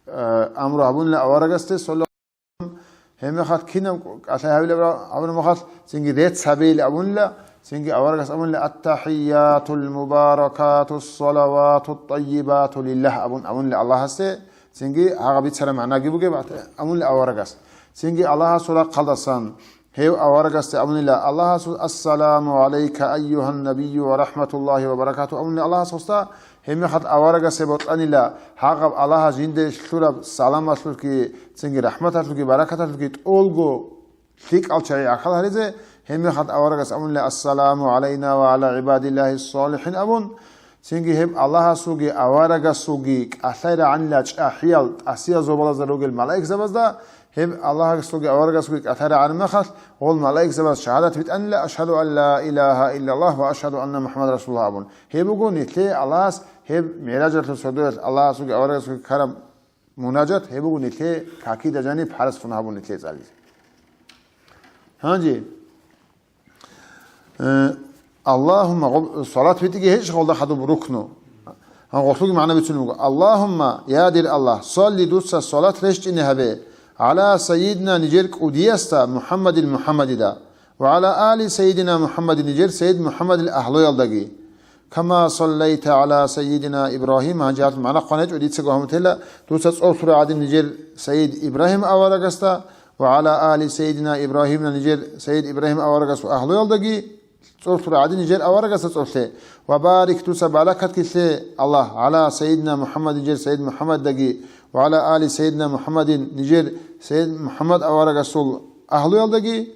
э, амру гьабунила аварагасде, саллаллагьу гӀалайгьи ва саллам, гьеб мехалъ кинаб кӀалъай гьавилеб абураб мехалъ, цинги рецц гьабейилан абунила, цинги аварагас абунила, аттахӀиятул мубаракатус салаватут тӀайибату лиллагь абун абунила Аллагьасде, цинги гьагъа бицараб магӀнаги бугеб абунила аварагас. Цинги Аллагьасул рахъалдасан гьев аварагасде абунила, Аллагьасул, ассаламу гӀалайка айюгьан набию ва рахӀматуллагьи ва баракатугьу абунила Аллагьас гъосда, гьеб мехалъ аварагасе бокьанила гьагъаб Аллагьас жинде лъураб саламалъулъги, цинги рахӀматалъулъги, баракаталъулъги тӀолго лъикӀал чагӀи гӀахьал гьаризе, гьеб мехалъ аварагас абунила, ассаламу гӀалайна ва гӀала гӀибадиллагьи ссалихӀин абун, цинги гьеб Аллагьасулги аварагасулги кӀалъай рагӀанила чӀахӀиял тӀасиял зобалазда ругел малаикзабазда, гьеб Аллагьасулги аварагасулги кӀалъай рагӀараб мехалъ, гъол малаикзабаз шагьадат битӀанила, ашгьаду ан ла илагьа иллаллагь ва ашгьаду анна МухӀаммадан расулуллагь абун. Гьеб буго нилъее Аллагьас гьеб МигӀражалъул сордоялъ Аллагьасулги аварагасулги ккараб мунажат, гьеб буго нилъее какида жаниб гьараскун гьабун нилъее цӀализе. Гьанже, э, Аллагьумма, гъоб-, салат битӀиги гьечӀ гъолда хадуб рукну. Гьан гъолъулги магӀна бицунеб буго. Аллагьумма, я дир Аллагь, салли, дуца салат рещтӀине гьабе, гӀала сайидина, нижер кӀудиясда, МухӀаммадил, МухӀаммадида, ва гӀала али сайидина МухӀаммадин, нижер сайид МухӀаммадил агьлуялдаги. Кама саллайта гӀала сайидина Ибрагьим, гьанже гьалъ магӀна хъван гьечӀо, дицаго гьамутела, дуца цӀолъура гӀадин нижер сайид Ибрагьим аварагасда, ва гӀала али сайидина Ибрагьимна, нижер сайид Ибрагьим аварагасул агьлуялдаги, цӀолъура гӀадин нижер аварагасда цӀолъе, ва барик, дуца баракатги лъе, Аллагь, гӀала сайидина МухӀаммад, нижер сайид МухӀаммаддаги, ва гӀала али сайидина МухӀаммадин, нижер сайид МухӀаммад аварагасул агьлуялдаги,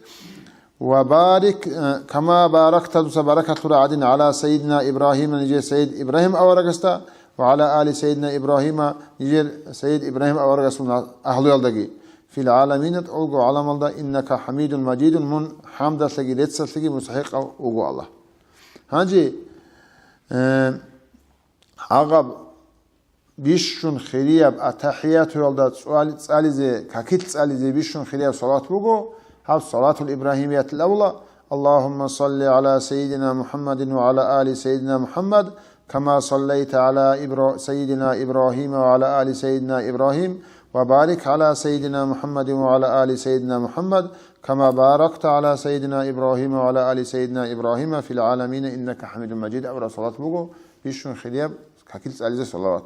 ва барик, э, кама баракта, дуца баракат лъура гӀадин, гӀала сайидина Ибрагьима, нижер сайид Ибрагьим аварагасда, ва гӀала али сайидина Ибрагьима, нижер сайид Ибрагьим аварагасул на-, агьлуялдаги, фил гӀаламина, тӀолго гӀаламалда, иннака хӀамидун мажидун, мун хӀамдалъеги реццалъеги мустахӀикъав вуго Аллагь. Гьанже, э, гьагъаб бищун хирияб атахӀиятуялда цӀуал-, цӀализе, какил цӀализе бищун хирияб салат буго, гьаб салатул ибрагьимиятилан абула, Аллагьумма салли гӀала сайидина МухӀаммадин ва гӀала али сайидина МухӀаммад, кама саллайта гӀала Ибра-, сайидина Ибрагьима ва гӀала али сайидина Ибрагьим, ва барик гӀала сайидина МухӀаммадин ва гӀала али сайидина МухӀаммад, кама баракта гӀала сайидина Ибрагьима ва гӀала али сайидина Ибрагьима фил гӀаламина иннака хӀамидун мажид абураб салат буго, бищун хирияб какил цӀализе салават.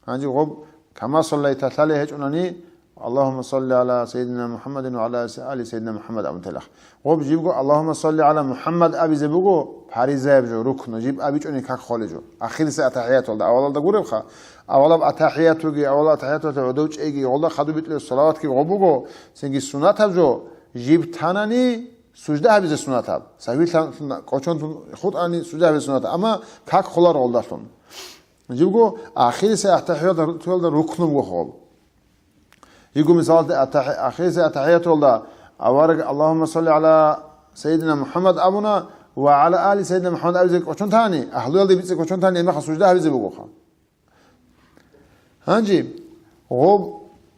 Гьанже гъоб, кама саллайта лъалеб гьечӀунани, Аллагьумма салли гӀала сайидина МухӀаммадин ва гӀала али сайидина МухӀаммад абун телахъ. Гъоб жибго Аллагьумма салли гӀала МухӀаммад абизе буго, паризаяб жо, рукну, жиб абичӀони как холеб жо. Ахирисеб атахӀияталда, авалалда гуребха, авалаб атахӀиятуги, авалаб атахӀияталда гӀодов чӀейги, гъолда хадуб битӀулеб салаватги гъоб буго, цинги суннатаб жо, жиб танани сужда гьабизе суннатаб. СахӀвилъан кӀочон тун хутӀани сужда гьабизе суннатаб, амма как холаро гъолдалъун. Жибго ахириса ахтахиялда рукнубго хол. Жибго мисалда ахириса ахтахиятулда авараг Аллагьумма салли гӀала Сайидина МухӀаммад абуна ва гӀала али Сайидина МухӀаммад абизе кочун тани, агьлуялде бицӀи кочун тани, гьебмехалъ сужда гьабизе бугоха. Гьанже гъоб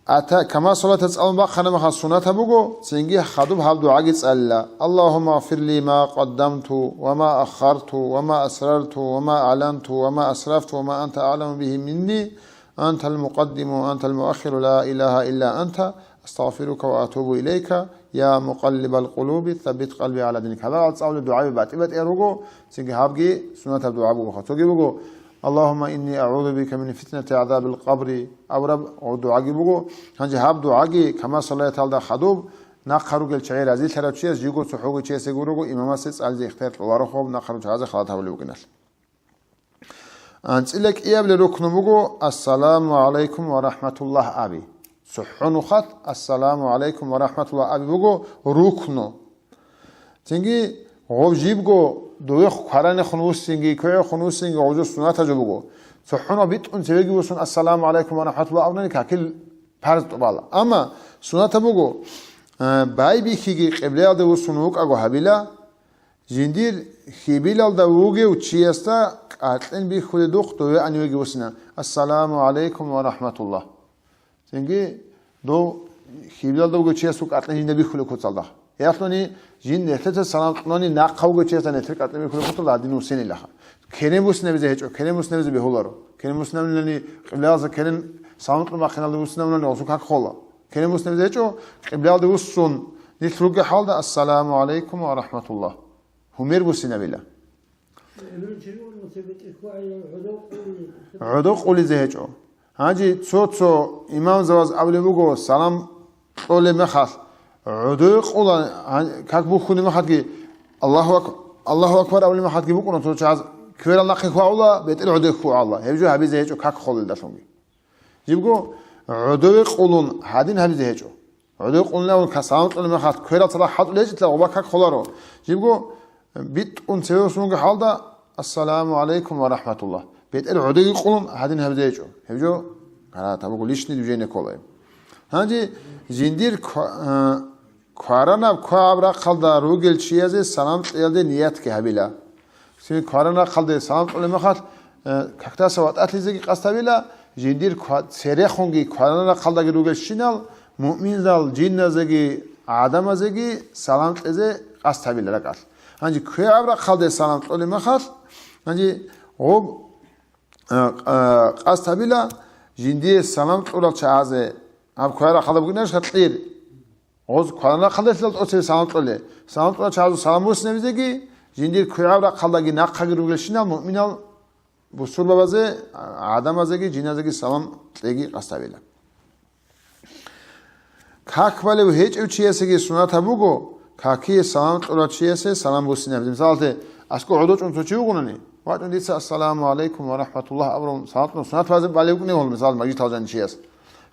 ата камал салатал цӀалун бахъана мехалъ сунатаб буго, цинги хадуб гьаб дугӀаги цӀалила: «Аллагьумма гъфирли ма къаддамту ва ма аххарту ва ма асрарту ва ма аъланту ва ма асрафту ва ма анта аъламу бигьи минни, антал мукъаддиму ва антал муаххиру, ла илагьа илла анта, астагъфирука ва атубу илайка, я мукъаллибал къулуби, саббит къалби гӀала диник». Гьаб гьал цӀалулеб дугӀаби батӀи-батӀиял руго, цинги гьабги сунатаб дугӀа буго. Цоги буго: «Аллагьумма инни агӀузу бика мин фитнати гӀазабил къабри», абураб гъо-, дугӀаги буго. Гьанже гьаб дугӀаги камал салаталда хадуб, нахъа ругел чагӀи разилъарав чияс, жиго цохӀого чиясе гурого, имамасе цӀализе ихтияр кьоларо хоб, нахъа ругел чагӀазе халат гьабулеб букӀиналъ. АнцӀила кӀиябли рукну буго: «Ассаламу гӀалайкум ва рахӀматуллагь» аби. ЦохӀо нухалъ «Ассаламу гӀалайкум ва рахӀматуллагь» аби буго рукну. Цинги гъоб жибго довехъ кваранехун вуссинги, квегӀехун вуссинги гъоб жо сунатаб жо буго. ЦохӀо нухалъ битӀун цевеги вуссун «Ассаламу гӀалайкум ва рахӀматуллагь» абунани какил парз тӀубала. Амма сунатаб буго, э, байбихьиги къиблаялде вуссун вукӀаго гьабила, жиндир хьибилалда вугев чиясда къаркьин бихьуледухъ дове анивеги вуссина: «Ассаламу гӀалайкум ва рахӀматуллагь». Цинги дов хьибилалда вугев чиясул къаркьин жинда бихьулеб куцалда. Ялъуни жин нилъеца салам кьунани нахъа вугев чиясда нилъер къаркьин бихьулеб куцалда гьадин вуссинилаха. Керен вуссинабизе гьечӀо, керен вуссинабизе бегьуларо. Керен вуссинабилани къиблаялдаса керен салам кьун бахъиналда вуссинабилани гъосул как хола. Керен вуссинабизе гьечӀо, къиблаялде вуссун, нилъ ругел хӀалда: «Ассаламу гӀалайкум ва рахӀматуллагь». Гьумер вуссинабила. ГӀодов къулизе гьечӀо. Гьанже цо-цо имамзабаз абулеб буго, салам кьолеб мехалъ, гӀодов къула, гьан-, как бухьунеб мехалъги, Аллагьу ак-, Аллагьу акбар абулеб мехалъги букӀуна, цо чагӀаз кверал нахъе хьвагӀула, бетӀер гӀодов хьвагӀула. Гьеб жо гьабизе гьечӀо как холелдалъунги. Жибго гӀодове къулун гьадин гьабизе гьечӀо. ГӀодове къулун абун ка-, салам кьолеб мехалъ кверал цадахъ хӀалтӀулел гьечӀелъа гъоба как холаро. Жибго битӀун цеве вуссун вугеб хӀалда: «Ассаламу гӀалайкум ва рахӀматуллагь». БетӀер гӀодове къулун гьадин гьабизе гьечӀо. Гьеб жо карагьат, гьаб буго лишний движение ккола. Гьанже жиндир ква-, э, кваранаб квагӀаб рахъалда ругел чиязе салам кьеялде ниятги гьабила. Цин кваранахъалде салам кьолеб мехалъ, э, какдаса ватӀалъизеги къасд гьабила, жиндир ква-, церехунги кваранахъалдаги ругелщинал муъминзал жинназеги гӀадамазеги салам кьезе къасд гьабила ракӀалъ. Гьанже квегӀаб рахъалде салам кьолеб мехалъ, гьанже гъоб, э, э, къасд гьабила, жиндие салам кьурал чагӀазе, гьаб квегӀаб рахъалда бугинарищха кьир? Гъоз кваранахъалдалъидал тӀоцебе салам кьоле. Салам кьурал чагӀазул салам буссинабизеги, жиндир квегӀаб рахъалдаги нахъаги ругелщинал муъминал бусурбабазе, гӀадамазеги, жиназеги салам кьеги къасд гьабила. Как балев гьечӀев чиясеги сунат гьаб буго, какие салам кьурав чиясе салам буссинабизе. Мисалалъе, аскӀо гӀодов чӀун цо чи вугунани, вачӀун дица «Ассаламу гӀалайкум ва рахӀматуллагь» абурун салам кьун сунат базе балев вукӀине гьол, мисал, мажгиталда жанчияс.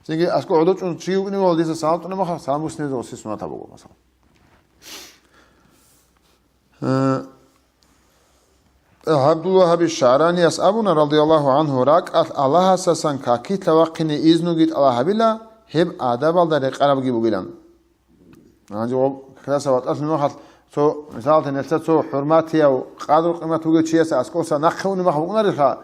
Цинги аскӀо гӀодов чӀун чи вукӀине гьол, дица салам кьуна махал, салам буссинабизе гъоси сунат гьаб буго, масала. Э, ГӀабдуллагьаби ШагӀранияс абуна, радияллагьу гӀангьу, ракӀалъ Аллагьасасан какилъа вахъине изнуги тӀалаб гьабила, гьеб адабалда рекъарабги бугилан. Гьанже гъоб касаса ватӀалъ нухалъ цо, мисалалъе, нилъеца цо хӀурматияв, къадру-къимат бугев чияс аскӀоса нахъе унеб махал букӀунарищха?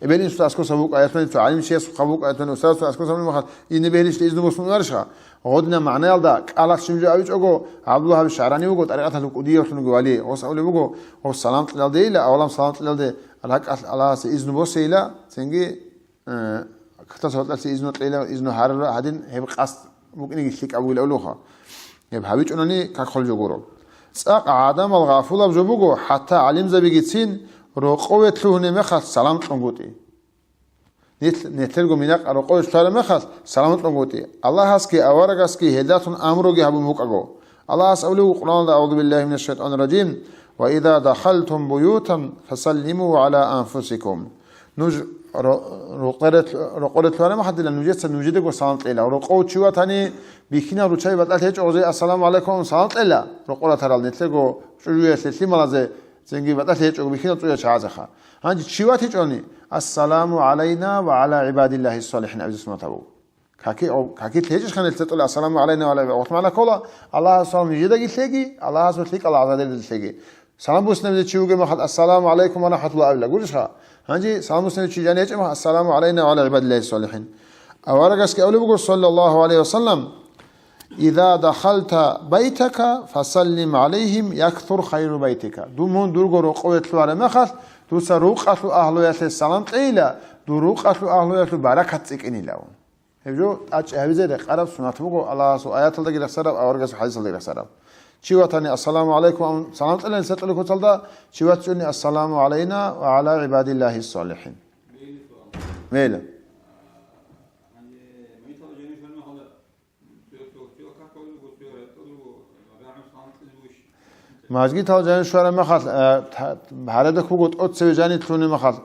Эбел-инсуда аскӀоса букӀа, ясмани цо гӀалим чиясухъа букӀа, ясмани устарасухъа аскӀоса букӀа, ин бегьилищ изну босун унарищха? Гъодина магӀнаялда кӀалалъ щиб жо абичӀого, ГӀабдуллагьаби ШагӀрани вуго, тӀарикъаталъул кӀудияв вуго вали, гъос абулеб буго, гъос салам кьелалдейила, авалам салам кьелалде ракӀалъ Аллагьасе изну босейила, цинги, э, катас ватӀалъе изну кьейила, изну гьарила, гьадин гьеб къасд букӀинеги лъикӀаб бугила улуха. Гьеб гьабичӀунани как хол жо гуро. ЦӀакъ гӀадамал гъафулаб жо буго, хӀатта гӀалимзабигицин рокъове лъугьунеб мехалъ салам кьунгутӀи. Нилъ-, нилъерго минакъ рокъове лъараб мехалъ салам кьунгутӀи. Аллагьасги аварагасги гьелдалъун амруги гьабун букӀаго. Аллагьас абулев Къуръаналда: «АгӀузу биллагьи минаш шайтӀанир ражим. Ва иза дахалтум буютан, фасаллиму гӀала анфусикум». Нуж ро-, рокъоре-, рокъоре лъугьараб мехалъ дила нужеца нужедаго салам кьейила. Рокъов чи ватани, бихьинал руччаби батӀалъи гьечӀо, гъозе «Ассаламу гӀалайкум» абун салам кьейила. Рокъор ратарал нилъего чӀужуялъе лъималазе Цинги батӀалъи гьечӀого бихьинал цӀуя чагӀазеха. Гьанже чи ватичӀони, «Ассаламу гӀалайна ва гӀала гӀибадиллагьи ссалихӀин» абизе сунат гьабу. Каки, какилъ гьечӀищ ханилъа тӀола «Ассаламу гӀалайна ва гӀала гӀибадиллагьи», магӀна ккола, Аллагьас салам нижедаги лъеги, Аллагьас ва лъикӀал гӀазадедаги лъеги. Салам буснебизе чи вугеб махал, «Ассаламу гӀалайкум ва рахӀматуллагь» абила, гурищха? Гьанже салам буснебизе чи жанив гьечӀеб махал, «Ассаламу гӀалайна ва гӀала гӀибадиллагьи ссалихӀин». Аварагасги абулеб буго, саллаллагьу гӀалайгьи ва саллам, «Иза дахалта байтака, фасаллим гӀалайгьим, яксур хайру байтика». Ду мун дурго рокъове лъугьараб мехалъ, дуца рукъалъул агьлуялъе салам кьейила, дур рукъалъул агьлуялъул баракат цӀикӀкӀинилавун. Гьеб жо тӀачӀи гьабизе рекъараб сунат буго, Аллагьасул аяталдаги рехсараб, аварагасул хӀадисалдаги рехсараб. Чи ватани, «Ассаламу гӀалайкум», амун салам кьелин сатӀулеб куцалда, чи ватчӀуни, «Ассаламу гӀалайна ва гӀала гӀибадиллагьи ссалихӀин». Мейла. Мажгитал жанив щвараб махал, э, та-, гьарадухъ буго тӀоцеве жанив лъунеб махал,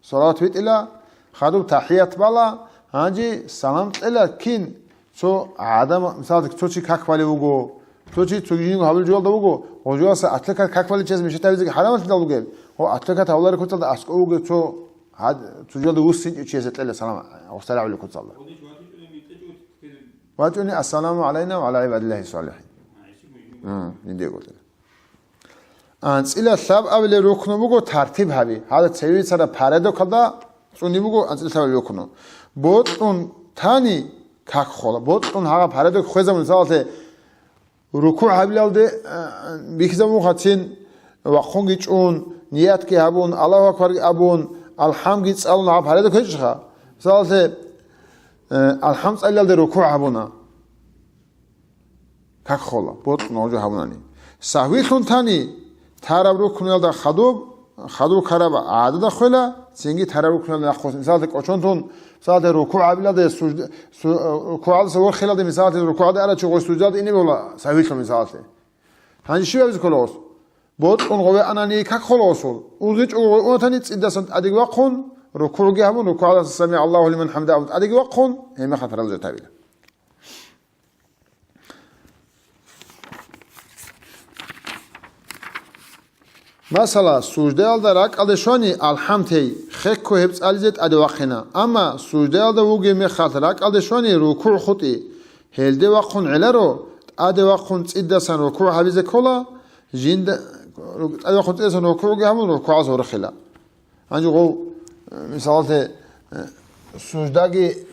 салават битӀила, хадуб тахӀият бала, гьанже салам кьела кин, цо гӀадам, мисалги, цо чи как балев вуго, цо чи цо жинго гьабулеб жоялда вуго, гъожуялъа атлакат как балев чияс мешать гьабизеги хӀарамалъидал бугеб, гъо атлакат гьавулареб куцалда аскӀов вугев цо гьад-, цо жоялда вуссинчӀев чиясе кьела салам, гъосда рагӀулеб куцалда. ВачӀуни, «Ассаламу гӀалайна ва гӀала гӀибадиллагьи ссалихӀин». М, жиндиего кьела. АнцӀила лъабабилеб рукну буго тартиб гьаби. Гьала цеве цара парадокалда цӀуни буго анцӀила лъабабилеб рукну. Бокьун тани как хола. Бокьун гьагъа парадок хвезабун, мисалалъе, рукугӀ гьабилалде, э, бихьизабун хацин, вахъунги чӀун, ниятги гьабун, Аллагьу акбарги абун, алхӀамги цӀалун гьаб гьаредухъ гьечӀха. Мисалалъе, э, алхӀам цӀалилалде рукугӀ гьабуна. Как хола, бокьун гьужу гьабунани. Сагьвилъун тани, тараб рукнуялда хадуб, хадур караб гӀадада хвела, цинги тараб рукнуялда нахъвуссин. Мисалалъе, кӀочон тун, мисалалъе, рукугӀ гьабилалде, сужд-, су-, рукугӀалдаса ворхилалде, мисалалъе, рукугӀалде арачи гъой суждалде ине бола, сагьвилъун, мисалалъе. Гьанже щиб гьабизе ккола гъос? Бокьун гъове анани как хола гъосул? УзичӀого гъой унатани цӀидасан тӀадеги вахъун, рукугӀги гьабун, рукугӀалдаса «СамигӀаллагьу лиман хӀамда» абун тӀадеги вахъун, гьеб мехалъ паралжа гьабила. Масала, суждаялда ракӀалде щвани алхӀам тей, хехго гьеб цӀализе тӀаде вахъина. Амма суждаялда вугеб мехалъ ракӀалде щвани рукугӀ хутӀи, гьелде вахъун гӀеларо, тӀаде вахъун цӀидасан рукугӀ гьабизе ккола, жинда, тӀаде вахъун цӀидасан рукугӀги гьабун, рукугӀалъ ворхила. Гьанже гъов, э, мисалалъе, э, суждаги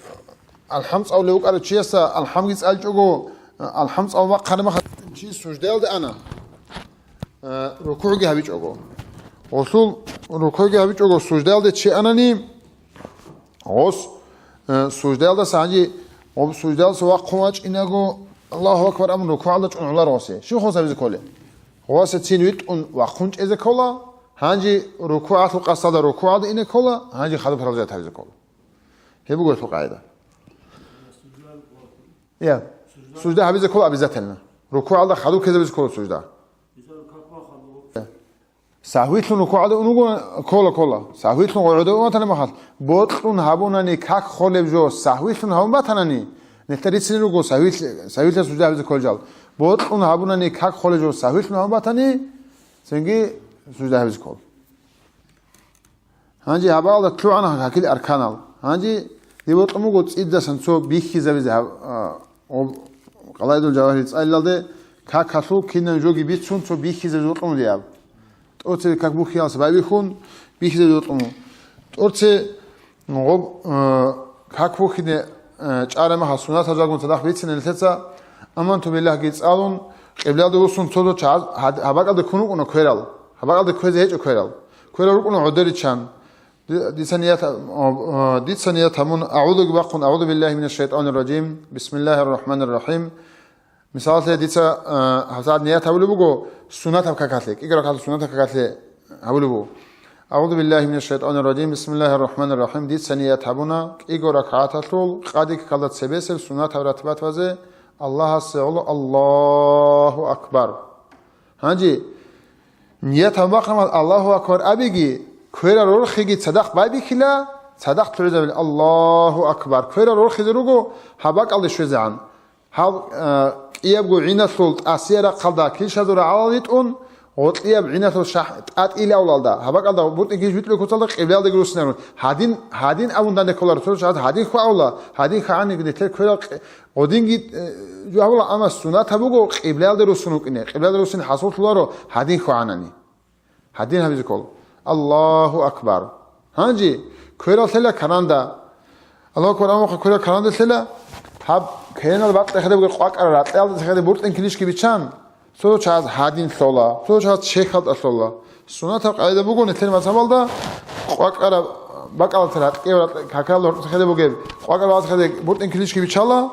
алхӀам цӀалулев вукӀарав чиясда алхӀамги цӀалчӀого, э, алхӀам цӀалун вахъараб мехалъ чи суждаялде ана, э, рукугӀги гьабичӀого. Гъосул рукугӀги гьабичӀого суждаялде чи анани, гъос, э, суждаялдаса гьанже, гъоб суждаялдаса вахъун вачӀинаго, «Аллагьу акбар» абун рукугӀалда чӀун гӀоларо гъосе. Щиб гъос гьабизе кколеб? Гъосе цин витӀун вахъун чӀезе ккола, гьанже рукугӀалъул къасдалда рукугӀалда ине ккола, гьанже хадуб паралжат гьабизе ккола. Гьеб буго гьелъул къагӀида. Я. Сужда гьабизе ккола обязательно. РукугӀалда хадуб ккезе гьабизе ккола сужда. Сагьвилъун рукугӀалда ун вуго, ккола, ккола. Сагьвилъун гъой гӀодов ун ватана махалъ, бокьун гьабунани как холеб жо, сагьвилъун гьабун батанани, нилъер рицин руго сагьвилъ-, сагьвилъа сужда гьабизе кколел жал. Бокьун гьабунани как холеб жо, сагьвилъун гьабун батани, цинги сужда гьабизе ккол. Гьанже гьабаалда лъугӀана какил арканал. Гьанже дие бокьун буго цӀидасан цо бихьизабизе гьаб-, а, гъоб-, Къалаидул Жавагьир цӀалилалде какалъул кинаб жоги бицун цо бихьизабизе бокьун буго дие гьаб. ТӀоце как бухьиялса байбихьун бихьизабизе бокьун буго. ТӀоце гъоб-, а, как бухьине, а, чӀараб мехалъ суннатал жагун цадахъ бицина нилъеца, аманту биллагьги цӀалун, къиблалде вуссун цо-цо чагӀаз гьаб-, гьаб бакӀалде ккун рукӀуна кверал. Гьаб бакӀалде кквезе гьечӀо кверал. Кверал рукӀуна гӀодоричан. Ди-, дица ният, а, а, дица ният гьабун, агӀузуги бахъун, «АгӀузу биллагьи минаш шайтӀанир ражим, бисмиллагьир рахӀманир рахӀим». Мисалалъе, дица, а, гьабсагӀат ният гьабулеб буго суннатаб какалъе, кӀиго ракагӀатаб суннатаб какалъе гьабулеб буго. «АгӀузу биллагьи минаш шайтӀанир ражим, бисмиллагьир рахӀманир рахӀим». Дица ният гьабуна кӀиго ракагӀаталъул къаде какалда цебесеб суннатаб ратибатабазе Аллагьасе гӀоло Аллагьу акбар. Гьанже ният гьабун бахъараб мехалъ Аллагьу акбар абиги, кверал рорхиги цадахъ байбихьила, цадахъ лъугӀизабила Аллагьу акбар. Кверал рорхизе руго гьаб бакӀалде щвезегӀан. Гьаб, а, кӀиябго гӀиналъул тӀасияб рахъалда килщазул рагӀалал витӀун, Гъоркьияб гӀиналъул шагь-, тӀатӀил авлалда, гьаб бакӀалда бутӀин килищ битӀулеб куцалда къиблаялдаги руссинарун. Гьадин, гьадин абун данде кколаро, цо чагӀаз гьадин хьвагӀула, гьадин хьвагӀаниг нилъер кверал къи-, гъодинги, э, жо гьабула, амма сунат гьаб буго къиблаялда руссун вукӀине, къиблаялда руссин хӀасуллъуларо гьадин хьвагӀанани. Гьадин гьабизе ккол. Аллагьу акбар. Гьанже кверал лъела каранда. Аллагьу акбар, амухъа кверал каранда лъела. Гьаб кенал бакъ тӀехеде бугеб къвакӀара ракьалда тӀехеде бутӀин килищги биччан. Цо чагӀаз гьадин лъола, цо чагӀаз чехьалда лъола. Сунатаб къагӀида буго нилъер мазгьабалда, къвакӀара бакӀалда ракье, ракь-, какалда гьоркьохъеде бугеб, къвакӀара бакӀалда бутӀин килищги биччала,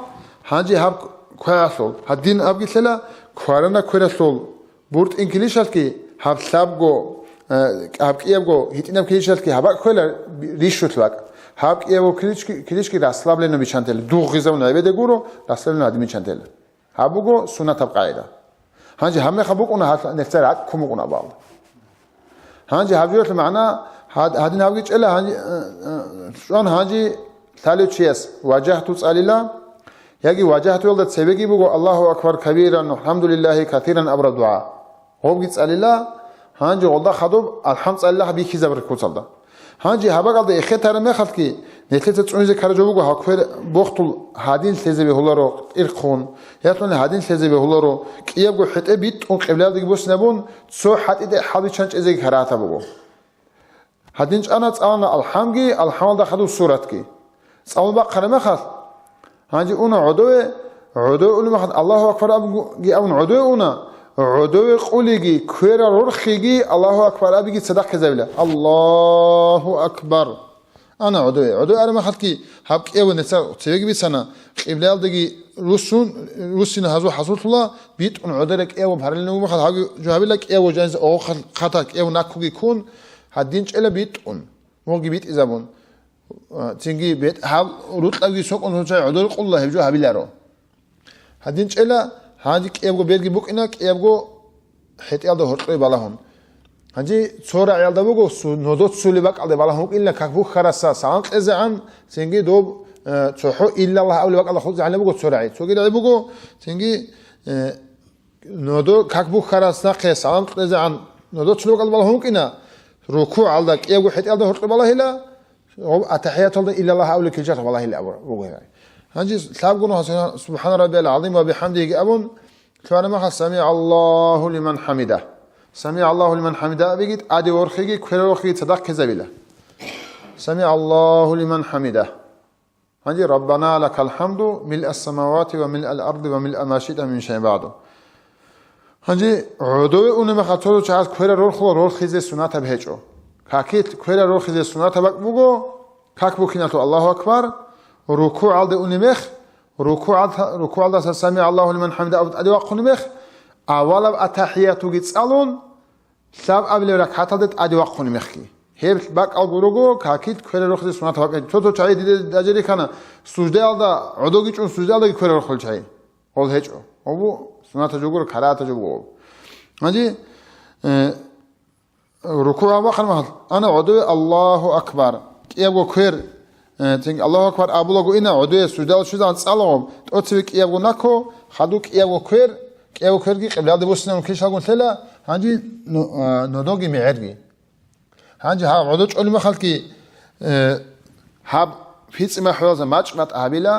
гьанже гьаб кваялъул, гьадин абги лъела, кварана квералъул, бутӀин килищалъги, гьаб лъабго, э, гьаб кӀиябго гьитӀинаб килищалъги гьаб бакӀ квела рищулъ бакӀ. Гьаб кӀиябго килищги, килищги расслабленно биччан тела, дугъизабун гӀебеде гуро, расслабленно гьадин биччан тела. Гьаб буго сунатаб къагӀида. Гьанже гьаб мехаб букӀуна гьалъ-, нилъер ракӀ ккун букӀуна абула. Гьанже гьаб жоялъул магӀна гьад-, гьадин гьабги чӀела, гьанже, э, э, чӀван гьанже лъалев чияс ваджагьту цӀалила, яги ваджагьтуялда цебеги буго Аллагьу акбар кабиран, валхӀамдулиллагьи касиран абураб дугӀа. Гъобги цӀалила, гьанже гъолда хадуб алхӀам цӀалила бихьизабураб куцалда. Гьанже гьаб бакӀалда эхетараб мехалъги, нилъеца цӀунизе ккараб жо буго гьал квер бохтул гьадин лъезе бегьуларо тӀирхъун, ялъуни гьадин лъезе бегьуларо, кӀиябго хӀетӀе битӀун къиблаялдаги буссинабун, цо хӀатӀиде хӀалбиччан чӀезеги карагьатаб буго. Гьадин чӀана, цӀалана алхӀамги, алхӀамалда хадуб суратги. ЦӀалун бахъараб мехалъ, гьанже уна гӀодове, гӀодове уна мехалъ Аллагьу акбар абуги абун гӀодове уна, гӀодове къулиги, кверал рорхиги Аллагьу акбар абиги цадахъ ккезабила. Аллагьу акбар! Ана гӀодове. ГӀодове араб мехалъги гьаб кӀиябго нилъер цебеги бицана, къиблаялдаги руссун, руссина гьазул хӀасуллъула, битӀун гӀодоре кӀиябго параллельно буго мехалъ гьабги жо гьабила, кӀиябго жаниса огъохъа хъата кӀиябго накуги ккун, гьадин чӀела битӀун, мугъги битӀизабун. А, цинги бетӀ-, гьаб рукьаги сокӀун гьучӀай гӀодор къулла гьеб жо гьабиларо. Гьадин чӀела, гьанже кӀиябго берги букӀина, кӀиябго хӀетӀиялда гьоркьое балагьун. Гьанже цо рагӀиялда буго, су-, нодо цулеб бакӀалде балагьун вукӀинила, как бухьараса салам кьезегӀан, цинги доб, э, цохӀо иллаллагь абулеб бакӀалда хутӀизегӀанилан буго цо рагӀи. Цоги рагӀи буго, цинги, э, Нодо как бухьарас нахъе салам кьезегӀан, нодо цо бакӀалда балагьун вукӀина, рукугӀалда кӀиябго хӀетӀиялда гьоркье балагьила, гъоб атахӀияталда иллаллагь абулеб килчалъ балагьила абу-, буго гьеб. Гьанже лъабго нух субхӀана раббиял гӀазим ва бихӀамдигьиги абун, лъугьараб мехалъ, «СамигӀаллагьу лиман хӀамидагь». «СамигӀаллагьу лиман хӀамидагь» абиги, тӀаде ворхиги, квере ворхиги цадахъ ккезабила. «СамигӀаллагьу лиман хӀамидагь». Гьанже, «Раббана лакал хӀамду милъас самавати ва милъал арди ва милъа ма шиъта мин шайин багӀду». Гьанже гӀодове унеб мехалъ цо-цо чагӀаз кверал рорхула, рорхизе сунатаб гьечӀо. Какилъ кверал рорхизе сунатаб бакӀ буго, как бухьиналъул Аллагьу акбар, рукугӀалде унеб мех, рукугӀалда-, рукугӀалдаса «СамигӀаллагьу лиман хӀамидагь» абун тӀаде вахъунеб мех, авалаб атахӀиятуги цӀалун, Лъабабилеб ракагӀаталда тӀаде вахъунеб мехги. Гьеб бакӀалго руго, какилъ квере рохизе сунат бакӀ. Цо-цо чагӀи дида дажери ккана, суждаялда, гӀодоги чӀун суждаялдаги квере рохел чагӀи. Гъол гьечӀо. Гъобу сунатаб жо гуро, карагьатаб жо буго. Гьанже, э, рукугӀ абахъан махал, ана гӀодове Аллагьу акбар. КӀиябго квер, э, цинги Аллагьу акбар абулаго ина, гӀодове суждал щвезегӀан цӀалаго, тӀоцеве кӀиябго нако, хаду кӀиябго квер, кӀиябго кверги къиблалде буссинабун килщалгун лъела, гьанже ну-, а, нодоги мегӀерги. Гьанже гьаб гӀодо чӀолеб махалъги, э, гьаб пицӀи махӀуялза мачӀ батӀа гьабила,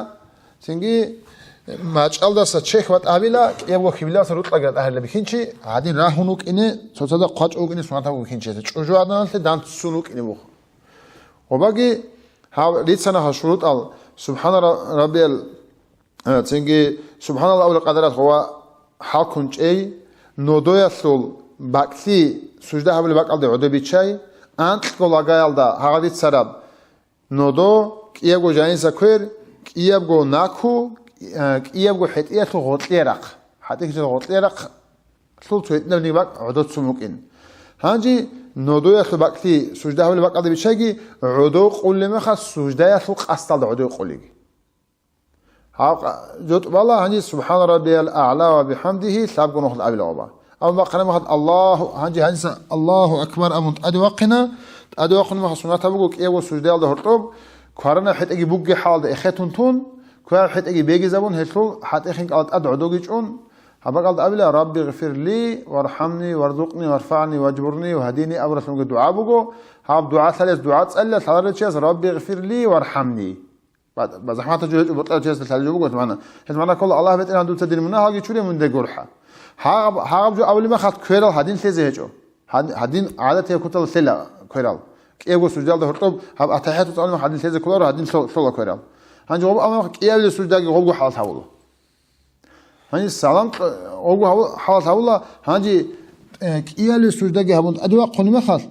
цинги мачӀалдаса чехь батӀа гьабила, кӀиябго хьибилалъа рукьаги батӀа гьарила бихьинчи, гьадин рагьун вукӀине, цоцазда хъвачӀо вукӀине сунатаб бихьинчиясе, чӀужугӀаданалъе данцун вукӀине бух. Гъобаги гьаб рицана гьал шурутӀал, субхӀана ра-, раббиял, э, цинги субхӀаналла абулеб къадаралъ ва хӀалкун чӀей, нодоялъул бакӀлъи сужда гьабулеб бакӀалде гӀодобиччай, анкьго лагаялда гьагъадицараб нодо, кӀиябго жаниса квер, кӀиябго наку, э, кӀиябго хӀетӀиялъул гъоркье рахъ, хӀатӀикьал гъоркье рахъ, лъул цо гьитӀинабниги бакӀ гӀодоцун вукӀин. Гьанже нодоялъул бакӀлъи сужда гьабулеб бакӀалде биччайги, гӀодов къулеб мехалъ суждаялъул къасдалда гӀодов къулиги. Гьаб къа-, жо тӀубала гьанже субхӀана раббиял а'ла ва бихӀамдигьи лъабго нухалъ абила гъоба. Амма бахъараб мехалъ Аллагьу, гьанже гьаниса Аллагьу акбар абун тӀаде вахъина, тӀаде вахъун мехалъ сунат гьабуго кӀиябго суждаялда гьоркьоб, кваранаб хӀетӀеги бугеб хӀалалда эхетун тун, квараб хӀетӀеги бегизабун гьелъул хӀатӀехин кӀала тӀад гӀодоги чӀун, Гьаб бакӀалда абила: «Рабби гъфирли, вархӀамни, варзукъни, варфагӀни, важбурни, вагьдини», абуралъунги дугӀа буго. Гьаб дугӀа лъалес дугӀа цӀалила лъаларел чияс: «Рабби гъфирли, вархӀамни». Ба-, ба-, захӀматаб жо гьечӀо, бокьарав чиясда лъалеб жо буго, гьелъ магӀна. Гьелъ магӀна ккола: «Аллагь, БетӀергьан, дуца дир мунагьалги чуре, мун дего гурхӀа». Гьагъаб, гьагъаб жо абулеб мехалъ кверал гьадин лъезе гьечӀо. Гьад-, гьадин гӀадатияб кутал лъела кверал. КӀиябго суждалда гьоркьоб гьаб АтахӀияту цӀалун гьадин лъезе кколаро, гьадин лъо-, лъола кверал. Гьанже гъоб абун кӀиябилеб суждаги гъобго хӀалат гьавула. Гьанже салам кь-, гъобго гьаву-, хӀалат гьавула, гьанже, э, кӀиялеб суждаги гьабун тӀаде вахъуни мехалъ,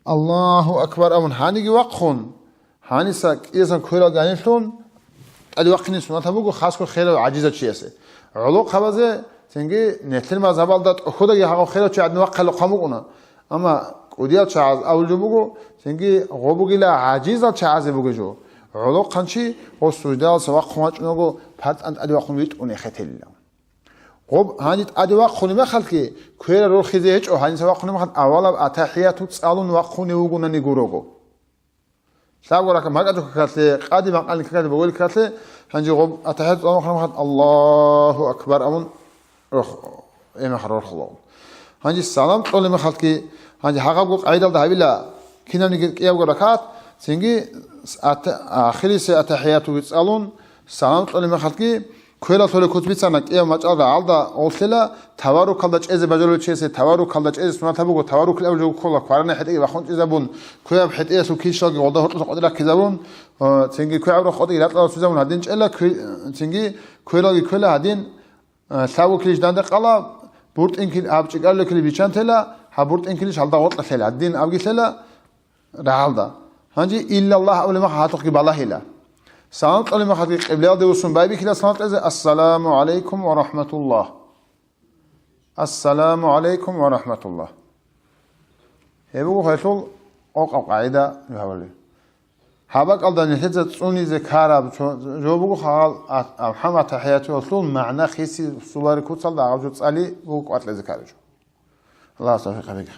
«Аллагьу акбар» абун гьаниги вахъун, гьаниса кӀиясан кверал гьанилъун тӀаде вахъине суннатаб буго, хасго херав гӀажизав чиясе. ГӀолохъабазе цинги нилъер мазгьабалда тӀохьодаги гьагъав херав чи гӀадин вахъайилан хъван букӀуна. Амма кӀудиял чагӀаз абулеб буго, цинги гъо бугила гӀажизал чагӀазе бугеб жо. ГӀолохъанчи гъо суждалдаса вахъун вачӀунаго, партан тӀаде вахъун витӀун эхетелила. Гъоб гьаниб тӀаде вахъуни мехалъги, кверал рорхизе гьечӀо, гьаниса вахъуни мехалъ авалаб атахӀияту цӀалун вахъунев вугунани гурого. Лъабго ракагӀат макьачӀуккалъе, къади макъалин какалъе, боголи какалъе, гьанже гъоб атахӀияту цӀалун вахъуни мехалъ, «Аллагьу акбар» абун, рох-, гьеб мехалъ рорхулаго. Гьанже салам кьолеб мехалъги, гьанже гьагъабго къагӀидалда гьабила, кинабниги кӀиябго ракагӀат, цинги с-, ат-, ахирисе атахӀиятуги цӀалун, салам кьолеб мехалъги, кверал лъолеб куц бицана, кӀияб мачӀал рагӀалда гъолъела, таваррукалда чӀезе бажарулев чиясе таваррукалда чӀезе суннатаб буго, таваррукил абулеб жо ккола, кварана хӀетӀеги бахун чӀезабун, квегӀаб хӀетӀеялъул килщалги гъолда гьоркьоса къотӀи рахъизабун, э, цинги квегӀаб рохь къотӀиги ракьалда цузабун гьадин чӀела, кве-, цинги квералги ккела гьадин, Лъабго килищ данде къала, буртӀин кил-, гьаб чӀикӀарулеб килищ биччан тела, гьаб буртӀин килищ гьалда гъоркьа лъела, гьадин абги лъела рагӀалда. Гьанже «Иллаллагь» абулеб мехалъ гьалъухъги балагьила. Салам кьолеб мехалъги къиблаялде вуссун байбихьила салам кьезе: «Ассаламу гӀалайкум ва рахӀматуллагь. Ассаламу гӀалайкум ва рахӀматуллагь». Гьеб буго гьелъул къокъаб къагӀида гьавали. Гьаб бакӀалда нилъеца цӀунизе ккараб цо-, жо буго хагъал а-, а-, гьаб АтахӀиятуялъул магӀна хисизулари куцалда гьаб жо цӀали буго кӀватӀлъизе ккараб жо. Аллагьас тавфикъ гьабеги.